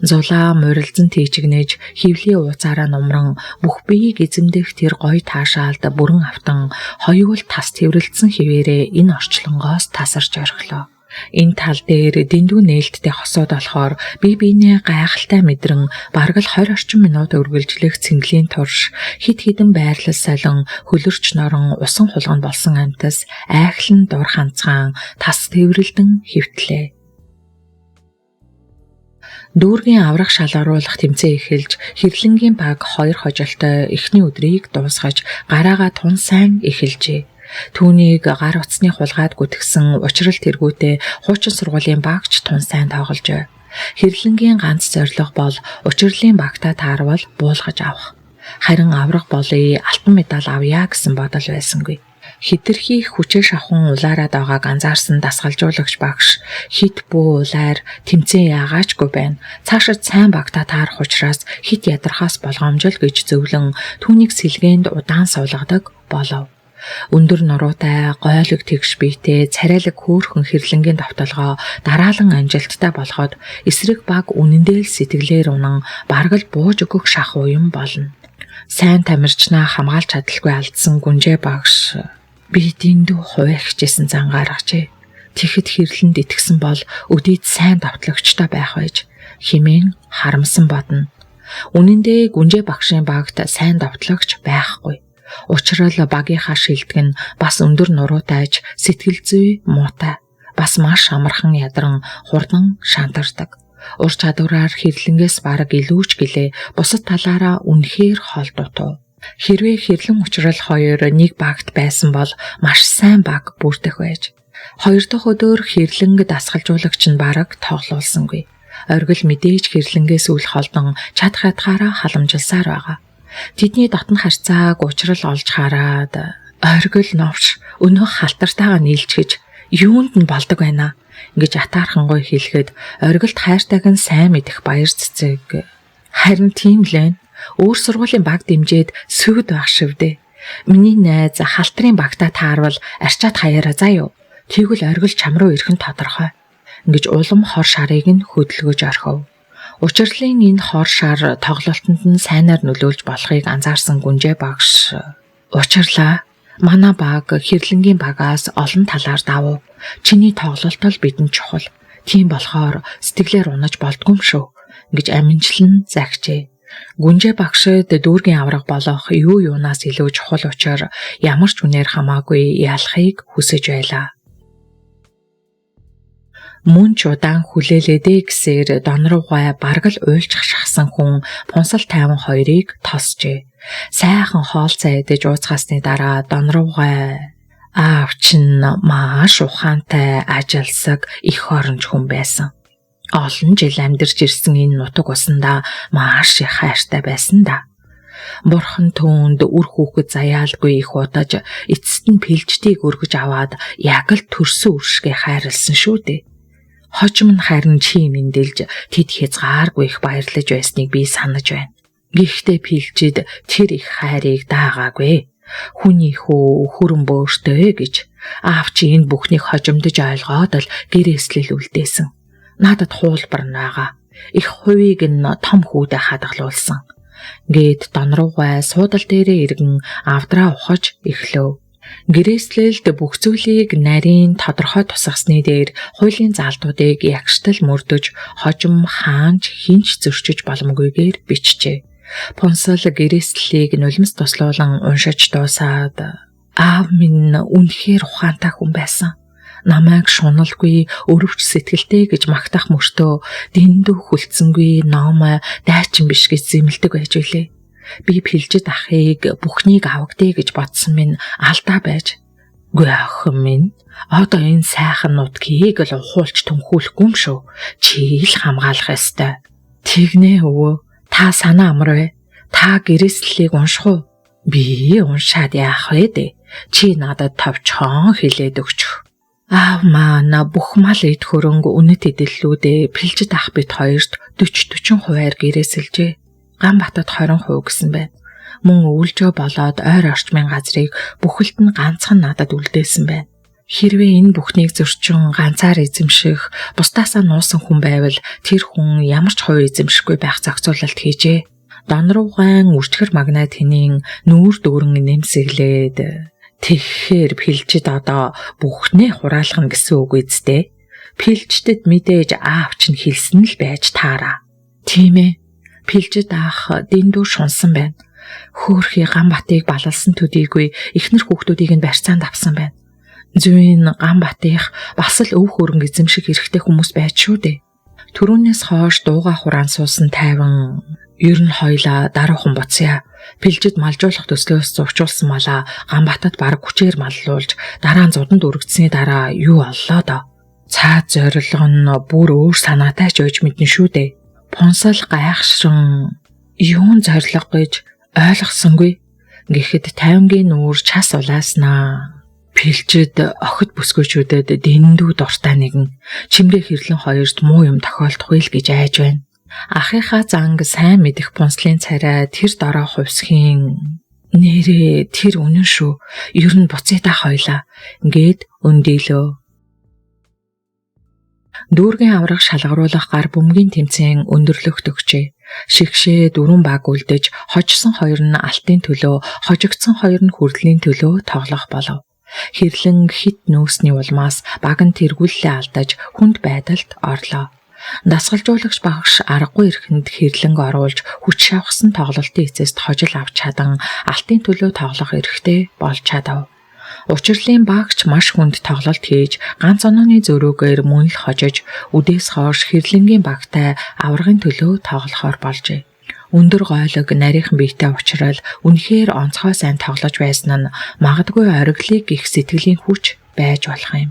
Зулаа мурилзан тийчгнэж хөвлийн ууцаараа нумран бүх биеийг эзэмдэх тэр гоё таашаалд бүрэн автан хоёул тас тэрвэрлдсэн хിവэрээ энэ орчлонгоос тасарч орхилоо. Энэ тал дээр дэндүү нээлттэй хосууд болохоор бие биенээ гайхалтай мэдрэн бараг л 20 орчим минут үргэлжлэх цэнгэлийн турш хид хідэн байрлал солон хөлөрч норон усан хулгана болсон амтас айхлан дур ханцгаан тас тэрвэрлдэн хэвтлээ. Дүүргийн аврах шалгаруулах тэмцээн эхэлж хэрлэнгийн баг хоёр хожолтой эхний өдрийг дуусгаж гараагаа тун сайн эхэлжээ. Түүнийг гар утасны хулгайд гүтгсэн учрал тэргүүтээ хуучин сургуулийн багч тун сайн тоглож байв. Хэрлэнгийн ганц зорилго бол учирлын багтаа таарвал буулгаж авах. Харин аврах болъё, алтан медаль авъя гэсэн бодол байсангүй. Хэтэрхий хүчээ шавхан улаарад байгааг анзаарсан дасгалжуулагч багш хит бүү улаар тэмцээн яагаачгүй байна. Цаашид сайн багтаа таарах учраас хит ядархаас болгоомжл гэж зөвлөн түүнийг сэлгээнд удаан суулгадаг болов. Өндөр нуруутай, гойлог тэгш биетэй, царайлаг хөөрхөн хэрлэнгийн довтолгоо дараалан амжилттай болоход эсрэг баг үнэндээ л сэтгэлээр унан бараг л бууж өгөх шах уян болно. Сайн тамирчнаа хамгаалж чадалгүй алдсан Гүнжээ багш би дэндүү хувиа хичээсэн зан гаргажээ. Тэгэхэд хэрлэнд итгэсэн бол өдийд сайн довтлогчтой байх байж хэмээн харамсан бодно. Үнэн дээр Гүнжээ багшийн багт сайн довтлогч байхгүй. Учрал багийнхаа шилдэг нь бас өндөр нуруутайж сэтгэл зүй муутай. Бас маш амархан ядран хурдан шантардаг. Ур чадвараар хэрлэнгээс бараг илүү ч гэлээ бусад талаараа үнэхээр хол дутуу. Хэрвээ хэрлэн учрал хоёр нэг багт байсан бол маш сайн баг бүрдэх байж. Хоёр дахь өдөр хэрлэнг дасгалжуулагч нь бараг тоглуулсангүй. Оргил мэдээж хэрлэнгээс үл холдон чадах ядгаараа халамжилсаар байгаа. Тэдний дотн харьцааг учрал олж хараад оргил новш өнөөх халтартайгаа нийлчихэж юунд нь болдог байна гэж атаархангуй хэлэхэд оргилд хайртайг нь сайн мэдэх баяр цэцэг. Харин тийм л байна. Өөр сургуулийн баг дэмжиж сүд байх шивдээ. Миний найз халтрын багтаа таарвал арчаад хаяараа заа юу. Тэгвэл оргил чам руу ирэх нь тодорхой. Ингэж улам хор шарыг нь хөдөлгөж орхив. Учирлын энэ хор шар тоглолтод нь сайнаар нөлөөлж болохыг анзаарсан Гүнжээ багш учирлаа. Манай баг хэрлэнгийн багаас олон талаар давуу. Чиний тоглолт л бидэнд чухал. Тийм болохоор сэтгэлээр унаж болдгүй юм шүү гэж амжилтлан загчээ. Гүнжээ багшид дүүргийн авраг болох юу юунаас илүү чухал учир ямар ч үнээр хамаагүй ялахыг хүсэж байлаа. Мөн ч удаан хүлээлээдээ гэсээр донруугай бараг л уйлчих шахсан хүн пунсал 52-ыг тосжээ. Сайхан хоол цай идэж ууцгаасны дараа донруугай аав чинь маш ухаантай ажилсаг их оронч хүн байсан. Олон жил амьдарч ирсэн энэ нутаг усандаа маш их хайртай байсан да. Бурхан түүнд үр хүүхэд заяалгүй их удаж эцэст нь пэлжтийг өргөж аваад яг л төрсөн үршгээ хайрлсан шүү дээ. Хожим нь харин чи мэндэлж тэд хязгааргүй их баярлаж байсныг би санаж байна. Гэхдээ пилжид тэр их хайрыг даагаагүй. Хүний хүү хөрөн бөөртэй гэж аав чи энэ бүхнийг хожимдож ойлгоод л гэрээслэл үлдээсэн. Надад хуулбар нь байгаа. Их хувийг нь том хүүдээ хадгалуулсан. Гээд донруугай суудал дээрээ иргэн авдраа ухаж эхлэв. Гэрээслэлд бүх зүйлийг нарийн тодорхой тусгасны дээр хуулийн заалтуудыг ягштал мөрдөж хожим хаанч хинч зөрчиж боломгүйгээр бичжээ. Пунсал гэрээслэлийг нулимс туслуулан уншиж дуусаад аав минь үнэхээр ухаантай хүн байсан. Намайг шуналгүй өрөвч сэтгэлтэй гэж магтах мөртөө дэндүү хүлцэнгүй ном дайчин биш гэж зэмлдэг байж билээ. Би пилжид ахыг бүхнийг авагдъя гэж бодсон минь алдаа байж. Гүй охин минь одоо энэ сайхан нутгийг л ухуулж түнхүүлэхгүй юм шүү. Чи л хамгаалах ёстой. Тэгнэ өвөө та санаа амар бай. Та гэрээслэлийг унших уу? Би уншаад яах вэ дээ? Чи надад товчхон хэлээд өгчих. Аав маань бүх мал эд хөрөнгө үнэт эдэллүүдээ пилжид ах бит хоёрт 40 40 хувиар гэрээсэлжээ. Ганбатад 20% гэсэн байна. Мөн өвлжөө болоод ойр орчмын газрыг бүхэлд нь ганцхан надад үлдээсэн байна. Хэрвээ энэ бүхнийг зөрчин ганцаар эзэмших, бусдаасаа нуусан хүн байвал тэр хүн ямар ч хувь эзэмшихгүй байх зохицуулалт хийжээ. Донруугайн үрчгэр магнаа тэнийн нүүр дүүрэн нэмсэглээд тэгэхээр пилжид одоо бүхнээ хураалгана гэсэн үг үсттэй. Пилжтэд мэдээж аав чинь хэлсэн л байж таараа. Тийм ээ. Пилжид аах дэндүү шунсан байна. Хөөхий Ганбатыг балалсан төдийгүй эхнэр хүүхдүүдийг нь барьцаанд авсан байна. Зүйн Ганбатынх бас л өв хөрөнгө эзэмших эрхтэй хүмүүс байж шүү дээ. Төрүүнээс хойш дууга хураан суусан тайван ер нь хоёлаа даруухан буцъя. Пилжид малжуулах төслөөс зурчуулсан малаа Ганбатад бараг хүчээр маллуулж дараа нь зуданд өргөдсөний дараа юу боллоо доо. Цаад зорилго нь бүр өөр санаатай ч ойж мэднэ шүү дээ. Пунсал гайхшран юун зорилго гэж ойлгосонгүй. Гэхэд тайвангийн нүүр час улааснаа. Пилчэд охид бүсгүйчүүдэд дэндүү дуртай нэгэн чимгээ хэрлэн хоёрт муу юм тохиолдох үйл гэж айж байна. Ахынхаа занг сайн мэдэх пунслын царай тэр дорой хувьсхийн нэрээ тэр үнэн шүү. Ер нь буцъя та хоёлаа. Ингээд өндийлөө. Дүүргийн авраг шалгаруулах гар бөмбөгийн тэмцээн өндөрлөгт өгчээ. Шигшээ дөрвөн баг үлдэж, хожсон хоёр нь алтын төлөө, хожигдсон хоёр нь хүрдлийн төлөө тоглох болов. Хэрлэн хит нөөсний улмаас баг нь тэргүүллээ алдаж хүнд байдалд орлоо. Дасгалжуулагч багш аргагүй эрхэнд хэрлэнг оруулж хүч шавхсан тоглолтын эцэст хожил авч чадан алтын төлөө тоглох эрхтэй болж чадав. Учирлын багч маш хүнд тоглолт хийж ганц онооны зөрүүгээр мөн л хожиж үдээс хойш хэрлэнгийн багтай аваргын төлөө тоглохоор болжээ. Өндөр гойлог нарийнхан биетэй учрал үнэхээр онцгой сайн тоглож байсан нь магадгүй ориглыг их сэтгэлийн хүч байж болох юм.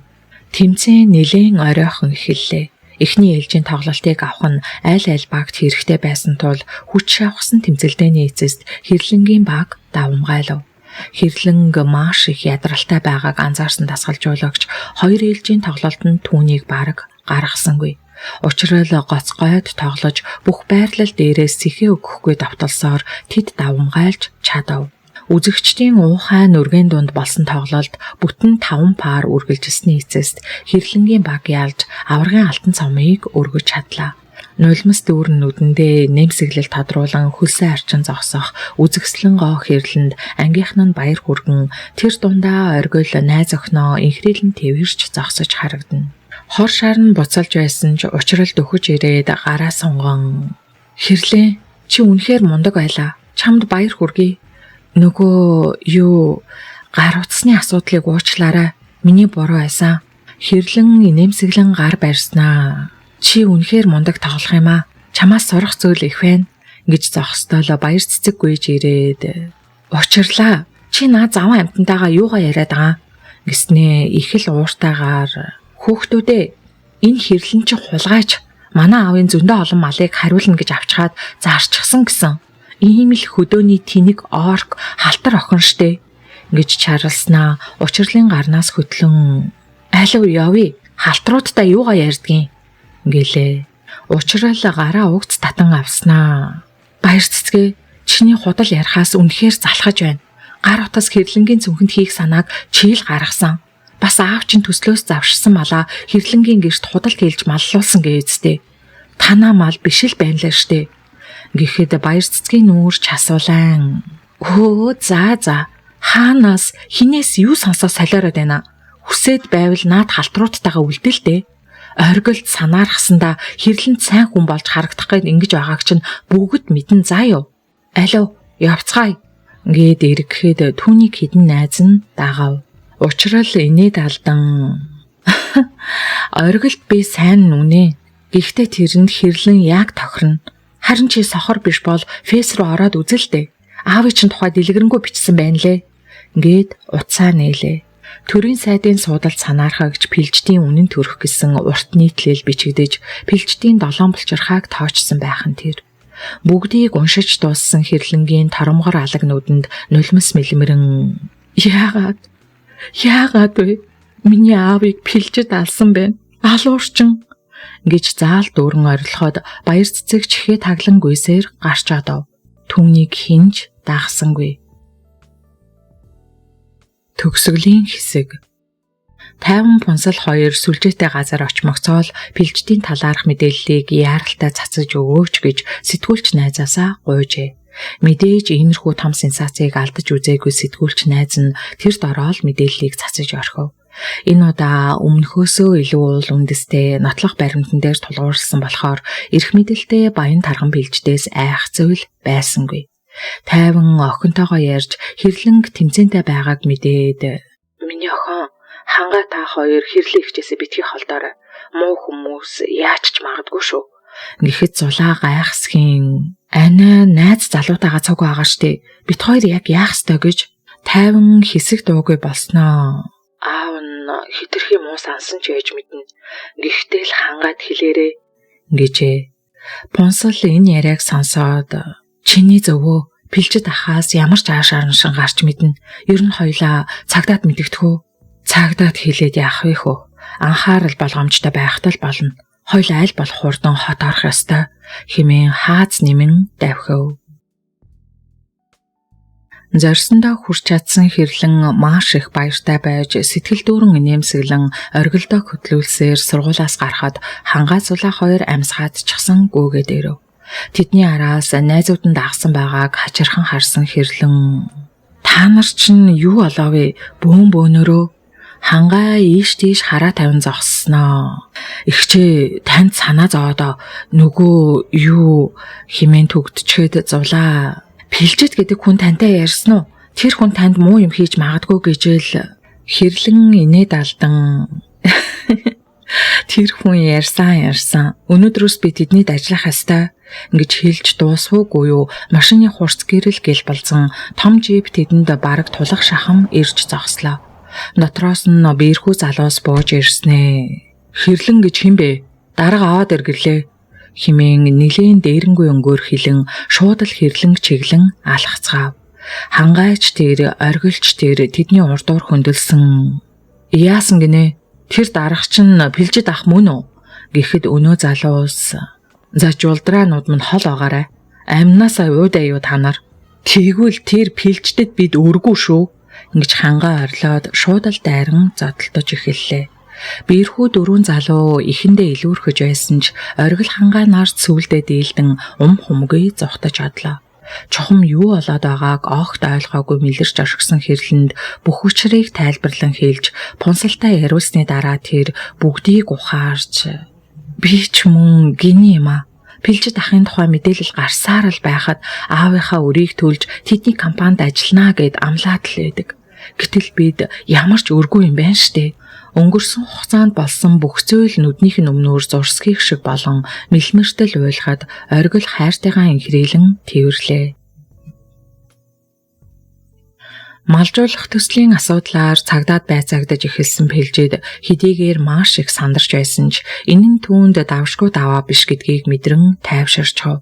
Тэмцээн нэлээн оройхон эхэллээ. Эхний ээлжийн тоглолтыг авах нь аль аль багт хэрэгтэй байсан тул хүч шавхсан тэмцэлдээний эцэст хэрлэнгийн баг давамгайлав. Хэрлэнг маш их ядралтай байгааг анзаарсан дасгалжуулагч хоёр ээлжийн тоглолтод түүнийг бараг гаргасангүй. Учрал гоц гойд тоглож бүх байрлал дээрээс сэхээ өгөхгүй давталсоор тэд давамгайлж чадав. Үзэгчдийн уухай нүргэн дунд болсон тоглолт бүтэн 5 пар үргэлжилсний эцэст хэрлэнгийн баг ялж аваргын алтан цомыг өргөж чадлаа. Нулимс дүүрэн нүдэндээ нэмсэглэл тодруулан хөлсөө арчин зогсох үзэгслэн гоо хэрлэнд ангийнхан нь баяр хүргэн тэр дундаа оргил найз охиноо инхрийлэн тэвэрч зогсож харагдана. Хор шар нь буцалж байсан ч учрал дөхөж ирээд гараа сунган "Хэрлэн, чи үнэхээр мундаг байлаа. Чамд баяр хүргэе. Нөгөө юу гар утасны асуудлыг уучлаарай. Миний буруу байсан." Хэрлэн инээмсэглэн гар барьснаа. "Чи үнэхээр мундаг тоглох юм аа. Чамаас сурах зүйл их байна" гэж зогсдоол баяр цэцэг гүйж ирээд "Учирлаа. Чи наа заван амьтантайгаа юугаа яриад байгаа?" гэснээ их л ууртайгаар "Хүүхдүүдээ, энэ хэрлэн чи хулгайч манай аавын зөндөө олон малыг хариулна гэж авчхаад зарчихсан гэсэн. Ийм л хөдөөний тэнэг орк халтар охин штэ" гэж чарласнаа учирлын гарнаас хөтлөн "Алив явъя. Халтруудтай юугаа ярьдгийн" гэлээ. Учрал гараа угц татан авснаа. "Баяр цэцгээ, чиний худал ярихаас үнэхээр залхаж байна. Гар утас хэрлэнгийн цүнхэнд хийх санааг чи л гаргасан. Бас аав чинь төслөөс завшсан малаа хэрлэнгийн гэрт худал хэлж маллуулсан гээзтэй. Танаа мал биш л байна лээ штэ" гэхэд баяр цэцгийн нүүр часуулан "Өө за за, хаанаас хинээс юу сонсоо солиороод байна. Хүсээд байвал наад халтруудтайгаа үлдэл дээ. Оргилд санаархсандаа хэрлэнд сайн хүн болж харагдах гээд ингэж байгааг чинь бүгд мэдэн заа юу. Алив явцгаая" гээд эргэхэд түүнийг хідэн найз нь дагав. Учрал инээд алдан "Оргилд би сайн нүнэ. Гэхдээ тэрэнд хэрлэн яг тохирно. Харин чи сохор биш бол фейс рүү ороод үзэл дээ. Аавын чинь тухай дэлгэрэнгүй бичсэн байна лээ" гээд утсаа нээлээ. Төрийн сайдын суудалд санаархагч пилждийн үнэн төрөх гэсэн урт нийтлэл бичигдэж пилждийн долоон булчирхааг тоочсон байх нь тэр. Бүгдийг уншиж дууссан хэрлэнгийн торомгор алаг нүдэнд нулимс мэлмэрэн "Яагаад? Яагаад вэ? Миний аавыг пилжид алсан байна. Алуурчин" гэж заал дүүрэн орилоход баяр цэцэг чихээ таглан гүйсээр гарч одов. Түүнийг хинж дагсангүй. Төгсгөлийн хэсэг. 50 пунсал хоёр сүлжээтэй газар очмогцоол пилждийн талаарх мэдээллийг яаралтай цацаж өгөөч гэж сэтгүүлч найзаасаа гуйжээ. Мэдээж иймэрхүү том сенсацийг алдаж үзээгүй сэтгүүлч найз нь тэр дороо л мэдээллийг цацаж орхив. Энэ удаа өмнөхөөсөө илүү уул үндэстэй нотлох баримтан дээр тулгуурласан болохоор эрх мэдэлтэй баян тарган пилждээс айх зүйл байсангүй. Тайван охинтойгоо ярьж хэрлэнг тэмцээнтэй байгааг мэдээд "Миний охин, хангаа та хоёр хэрлэн ихчээсээ битгий холдоорой. Муу хүмүүс яаж ч магадгүй шүү" гэхэд зулаа гайхсхийн "Анаа найз залуутайгаа цуг байгаа штэ. Бит хоёр яг яах ёстой" гэж тайван хэсэг дуугүй болсноо. "Аав нь хитрхи муу сансан ч ээж мэднэ. Гэхдээ л хангаад хэлээрээ" гэжээ. Пунсал энэ яриаг сонсоод "Чиний зөвөө, пилжид ахаас ямар ч ааш араншин гарч мэднэ. Ер нь хоёлаа цагдаад мэдэгдэх үү? Цагдаад хилээд яах вэ хөө? Анхаарал болгоомжтой байхтал болно. Хоёул айл болох хурдан хот орох ёстой хэмээн хаац нэмэн давхив. Зорьсондоо хүрч чадсан хэрлэн маш их баяртай байж сэтгэл дүүрэн инээмсэглэн оргилдоо хөтлүүлсээр сургуулиас гарахад хангаа зулаа хоёр амьсгаадчихсан гүгээд ирэв. Тэдний араас найзууд нь дагсан байгааг хачирхан харсан хэрлэн та нар чинь юу болов вэ? Бөөн бөөнөрөө хангаа ийш тийш хараа тавин зогссноо. Ихчээ танд санаа зовоодоо нөгөө юу химэн түгдчихэд зулаа. Пилжит гэдэг хүн тантай ярьсан уу? Тэр хүн танд муу юм хийж магадгүй гэжэл хэрлэн инээд алдан. Тэр хүн ярьсан. Өнөөдрөөс би тэднийд ажиллах ёстой ингэж хэлж дуусвуугүй юу? Машины хурц гэрэл гэл болзон том жип тэдэнд бараг тулах шахам ирж зогслоо. Дотроос нь биерхүү залуус бууж ирснэ. Хэрлэн гэж хэн бэ? Дарга аваад иргэлээ хэмээн нилээн дээрэнгүй өнгөөр хилэн шууд л хэрлэн чиглэн алхацгаав. Хангайч тэр оргилч тэр тэдний урдуур хөндөлсөн. Яасан гинэ? Тэр дарга чинь пилжид ах мөн үү? Гэхэд өнөө залуус за жулдраанууд минь хол байгаарай. Амнаасаа уудаа юу та нар. Тэгвэл тэр пилждэд бид өргүү шүү. Ингэж хангаа орлоод шууд л дайран зодолдож эхэллээ. Биерхүү дөрвөн залуу эхэндээ илүүрхэж байсан ч оргил хангаа нарт сүулдэ дийлдэн ум хумгүй зугтаж одлоо. Чухам юу болоод байгааг огт ойлгоогүй мэлэрч орхисон хэрлэнд бүх учрыг тайлбарлан хэлж пунсалтай яриулсны дараа тэр бүгдийг ухаарч би ч мөн гинэ юм а. Пилжид ахын тухай мэдээлэл гарсаар л байхад аавынхаа өрийг төлж тэдний компанид ажилланаа гэд амлаад л байдаг. Гэтэл бид ямар ч өргүй юм байна штэ. Өнгөрсөн хугацаанд болсон бүх зүйл нүднийх нь өмнөр зурсгийг шиг болон мэлмэртэл уйлахад оргил хайртайгаа инхрийлэн тэрвэрлээ. Малжуулах төслийн асуудлаар цагдаад байцаагдаж эхэлсэн Пилжид хэдийгээр маш их сандарч байсан ч энэ нь түүнд давшгүй даваа биш гэдгийг мэдрэн тайвширч хов.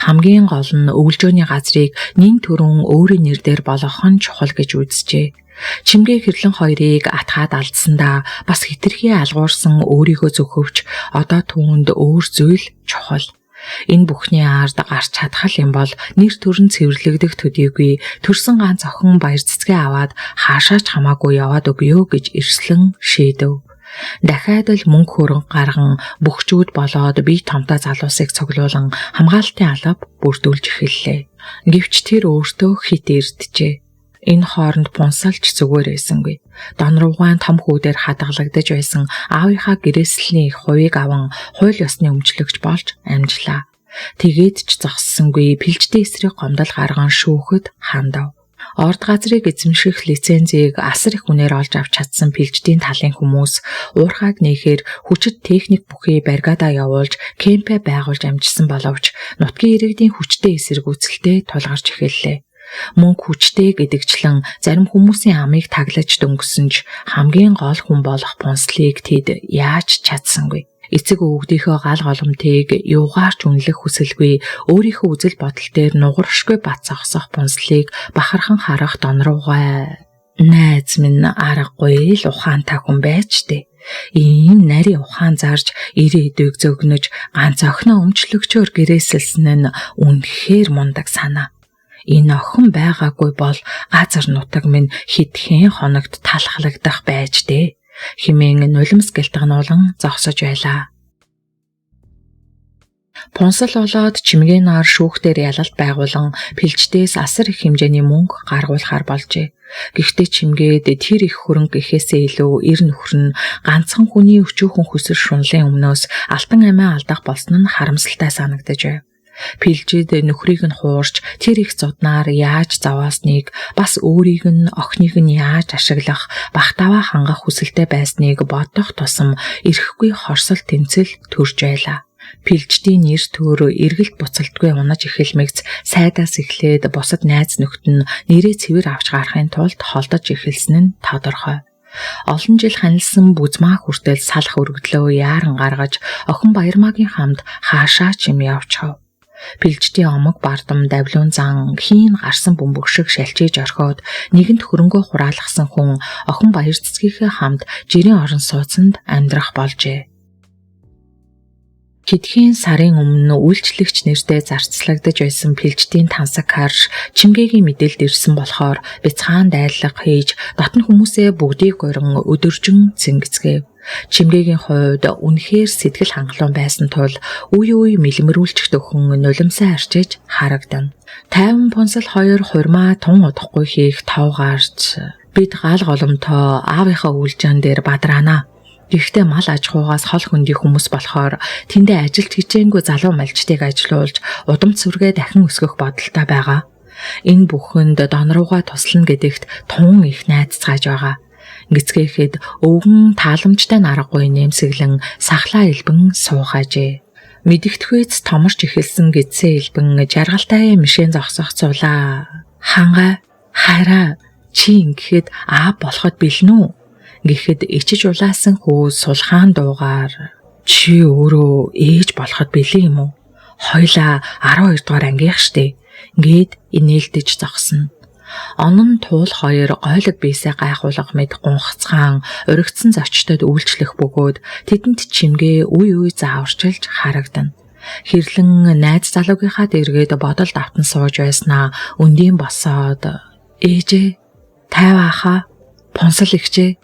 Хамгийн гол нь өвлжөөний газрыг нин түрүүн өөрийн нэр дээр болгох нь чухал гэж үзжээ. Чимгээ хэрлэн хоёрыг атгаад алдсандаа бас хитрхи алгуурсан өөрийгөө зөхөвч одоо түүнд өөр зүйл чухал. Энэ бүхний ард гарч чадах юм бол нэр төр нь цэвэрлэгдэх төдийгүй төрсөн ганц охин баяр цэцгээ аваад хаашаач хамаагүй яваад өгөө гэж эрслэн шийдэв. Дахиад л мөнгө хөрөнгө гарган бөхчүүд болоод бие томтой залуусыг цуглуулан хамгаалтын алба бүрдүүлж эхэллээ. Гэвч тэр өөртөө хит эрджээ. Энэ хооронд пунсалч зүгээр байсангүй. Донруугаан том хүүдээр хадгалагдаж байсан аавынхаа гэрээслийн их хувийг аван хууль ёсны өмчлөгч болж амжлаа. Тэгээд ч зогссонгүй пилжтэй эсрэг гомдол гарган шүүхэд хандав. Орд газрыг эзэмших лицензийг асар их үнээр олж авч чадсан пилждийн талын хүмүүс уурхайг нээхээр хүчит техник бүхий бригадаа явуулж кемпэ байгуулж амжсан боловч нутгийн иргэдийн хүчтэй эсэргүүцэлтэй тулгарч эхэллээ. Мөнгө хүчтэй гэдэгчлэн зарим хүмүүсийн амыг таглаж дөнгөсөн ч хамгийн гол хүн болох пунслыг тэд яаж чадсангүй. Эцэг өвгдийнхөө гал голомтыг юугаарч үнэлэх хүсэлгүй өөрийнхөө үзэл бодол дээр нугаршгүй бат зогсох пунслыг бахархан харах донруугай. Найз минь аргагүй л ухаантай хүн байж тээ. Ийм нарийн ухаан зарж ирээдүйг зөгнөж ганц охиноо өмчлөгчөөр гэрээсэлсэн нь үнэхээр мундаг санаа. Энэ охин байгаагүй бол газар нутаг минь хэдхэн хоногт талхлагдах байж дээ хэмээн нулимс гэлтгануулан зогсож байлаа. Пунсал болоод чимгийн нар шүүхтэр ялалт байгуулан пилждээс асар их хэмжээний мөнгө гаргуулахар болжээ. Гэхдээ чимгээд тэр их хөрөнгө гэхээсээ илүү эр нөхөр нь ганцхан хүний өчүүхэн хүсэл шунлын өмнөөс алтан амиа алдах болсон нь харамсалтай санагдаж байв. Пилжид нөхрийг нь хуурч тэр их зуднаар яаж зовоосныг бас өөрийг нь охиныг нь яаж ашиглах бахтаваа хангах хүсэлтэй байсныг бодох тусам эрэхгүй хорсол тэмцэл төрж байлаа. Пилждийн нэр төр эргэлт буцалтгүй унаж эхэлмэгц сайдаас эхлээд бусад найз нөхд нь нэрээ цэвэр авч гарахын тулд холдож эхэлсэн нь тодорхой. Олон жил ханилсан бүзмаа хүртэл салах өргөдлөө яаран гаргаж охин Баярмаагийн хамт хаашаа ч юм явчихав. Пилждийн омог бардам давлуун зан хийн гарсан бөмбөг шиг шалчиж орхиод нэгэнт хөрөнгөө хураалгасан хүн охин баяр цэцгийнхээ хамт жирийн орон сууцнд амьдрах болжээ. Хэдхэн сарын өмнө үйлчлэгч нэртэй зарцлагдаж байсан Пилждийн тансаг харш Чимгээгийн мэдээлд ирсэн болохоор бяцхан дайлга хийж дотн хүмүүсээ бүгдийг горин өдөржин цэнгцгээв. Чимгээгийн хувьд үнэхээр сэтгэл хангалуун байсан тул үе үе мэлмэрүүлчих төхөн нулимсаа арчиж харагдана. 50 пунсал 2 хурмаа тун удахгүй хийх тов гарч бид гал голомтоо аавынхаа үйлжаан дээр бадраана. Гэхдээ мал аж ахуйгаас хол хөндий хүмүүс болохоор тэндээ ажилт хичээнгүй залуу малчдыг ажилуулж удамд сүргээ дахин өсгөх бодолтой байгаа. Энэ бүхэнд дон руугаа туслана гэдэгт тун их найдацгааж байгаа. Гэцгээхэд өвгөн тааламжтай наргагүй нэмсэглэн сахлаа элбэн суухаажээ. Мэдэгдэхүйц томорч эхэлсэн гэдсээ элбэн жаргалтай мишэн зогсох цулаа. Хангай хайраа чи ингэхэд аа болоход бэлнэ үү? Гэхэд ичиж улаасан хүү сулхаан дуугаар чи өөрөө ээж болоход бэлэн юм уу? Хоёлаа 12 дугаар ангийнх штэ. Ингээд инээлдэж зогсно. Онон туул хоёр гойлог биесээ гайхуулга мэд гунхацгаан уригдсан зочдод үйлчлэх бөгөөд тэдэнд чимгээ үе үе зааварчилж харагдана. Хэрлэн найз залуугийнхаа дэргэд бодол давтан сууж байснаа өндийн босоод ээжээ тайваа хаа пунсал ихчээ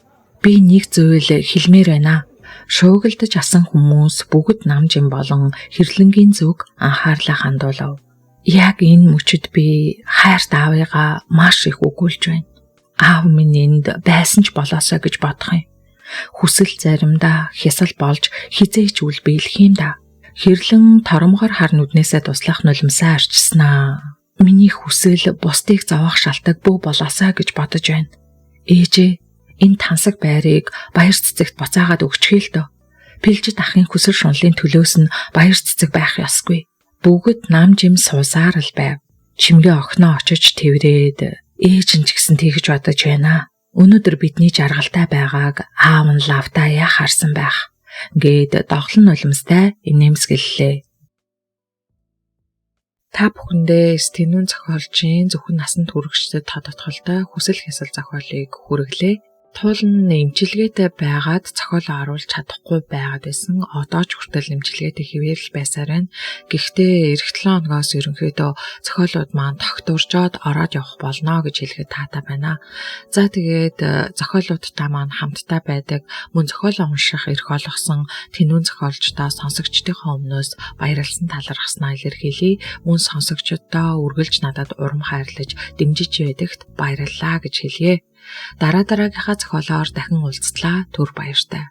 би нэг зүйл хэлмээр байна. Шуугилдаж асан хүмүүс бүгд намжин болон хэрлэнгийн зүг анхаарлаа хандуулав. Яг энэ мөчид би хайрт аавыгаа маш их үгүйлж байна. Аав минь энд байсан ч болоосоо гэж бодох юм. Хүсэл заримдаа хясал болж хизээч үл биелэх юм да. Хэрлэн торомгоор хар нүднээсээ туслах нулимсаа арчснаа. Миний хүсэл бусдыг зовоох шалтаг бүү болоосоо гэж бодож байна. Ээжээ энэ тансаг байрыг баяр цэцэгт буцаагаад өгчихээ л дөө. Пилжид ахын хүсэл шунлын төлөөс нь баяр цэцэг байх ёсгүй. Бүгд нам жим суусаар л байв. Чимгээ охиноо очиж тэврээд ээж нь ч гэсэн тэгж бодож байна. Өнөөдөр бидний жаргалтай байгааг аав нь лавтаа яа харсан байх. Гээд доглон нулимстай инээмсэглэлээ. Та бүхэндээ Стенүүн зохиолчийн зөвхөн насанд хүрэгчдэд тодотголтой хүсэл хясал зохиолыг хүргэлээ. Туул нь эмчилгээтэй байгаад зохиолоо оруулж чадахгүй байгаад байсан. Одоо ч хүртэл эмчилгээтэй хэвээр л байсаар байна. Гэхдээ эх 7 хоногоос ерөнхийдөө зохиолууд маань тогтворжоод ороод явах болно гэж хэлэхэд таатай байна. За тэгээд зохиолуудтай маань хамтдаа байдаг мөн зохиолоо унших эрх олгосон тэнүүн зохиолчдоо сонсогчдийнхоо өмнөөс баярлсан талархснаа илэрхийлье. Мөн сонсогчдоо үргэлж надад урам хайрлаж дэмжиж байдагт баярлалаа гэж хэлье. Дараа дараагийнхаа зохиолоор дахин уулзтлаа. Түр баяртай.